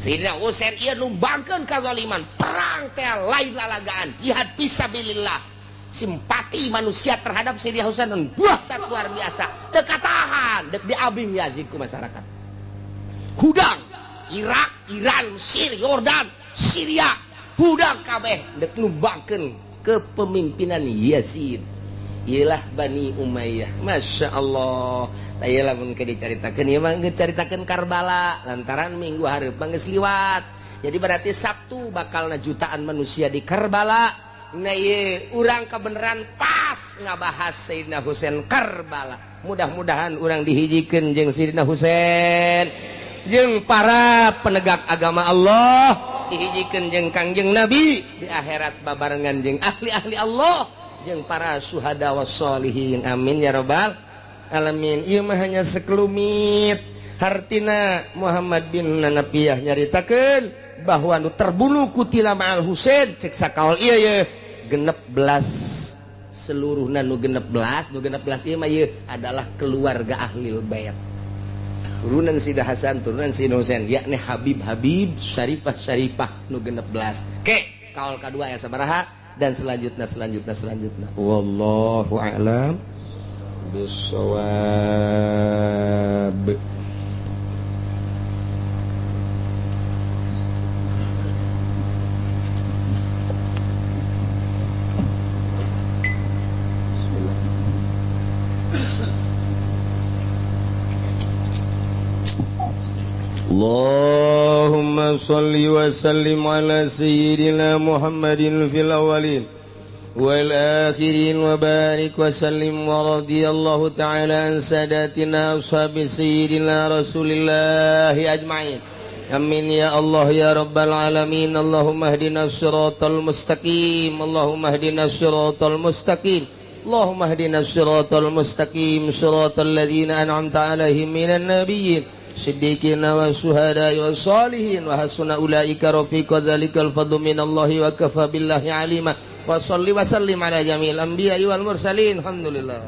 Sayyidina Husain ieu numbangkeun kazaliman, perang teh lain lalagaan, jihad fisabilillah. Simpati manusia terhadap Sayyidina Husain dahsyat luar biasa, teu katahan deuk diabing Yazid ku masyarakat. Hudang Irak, Iran, Mesir, Yordan, Syria, hudang kabeh deuk numbangkeun kepemimpinan Yazid. Iyalah Bani Umayyah. Masya Allah. Iyalah mun ke dicaritakeun ieu mah geus caritakeun Karbala lantaran minggu hareup mah geus liwat. Jadi berarti Sabtu bakalna jutaan manusia di Karbala. Nah ieu urang kebenaran pas ngabahas Sayyidina Husain Karbala. Mudah-mudahan urang dihijikeun jeung Sayyidina Husain, jeung para penegak agama Allah, dihijikeun jeung Kangjeng Nabi di akhirat babarengan jeung ahli-ahli Allah, jeung para syuhada wassolihin. Amin ya robbal alamin. Ieu mah hanya sekelumit hartina Muhammad bin Nanapiyah nyaritakeun bahwa nu terbunuh kutila ma'al Husain cek sakaol ieu ye 16 seluruhna nu 16 nu 16 ieu mah ieu adalah keluarga ahlul bait, turunan Sayyidina Hasan, turunan Sayyidina Husain, yakni Habib Habib, Syarifah Syarifah nu 16. Ke kaol kadua ya sabaraha dan selanjutnya selanjutnya selanjutnya. Wallahu a'lam bissawab. Allahumma salli wa sallim ala sayyidina Muhammadin fil awwalin wal akhirin wa barik wa sallim wa radiyallahu ta'ala an sadatina ashabi sayyidina Rasulillahi ajma'in. Amin ya Allah ya rabbal alamin. Allahumma ihdinas siratal mustaqim. Allahumma ihdinas siratal mustaqim. Allahumma ihdinas siratal mustaqim siratal ladzina an'amta alaihim minan nabiyyin siddiqina wa syuhada'i wa salihin wa hasuna ulaika rafiqa dzalikal fadlu minallahi wa kafa billahi alima. Wa salli wa sallim ala jami'il anbiya'i wal mursalin. Alhamdulillah.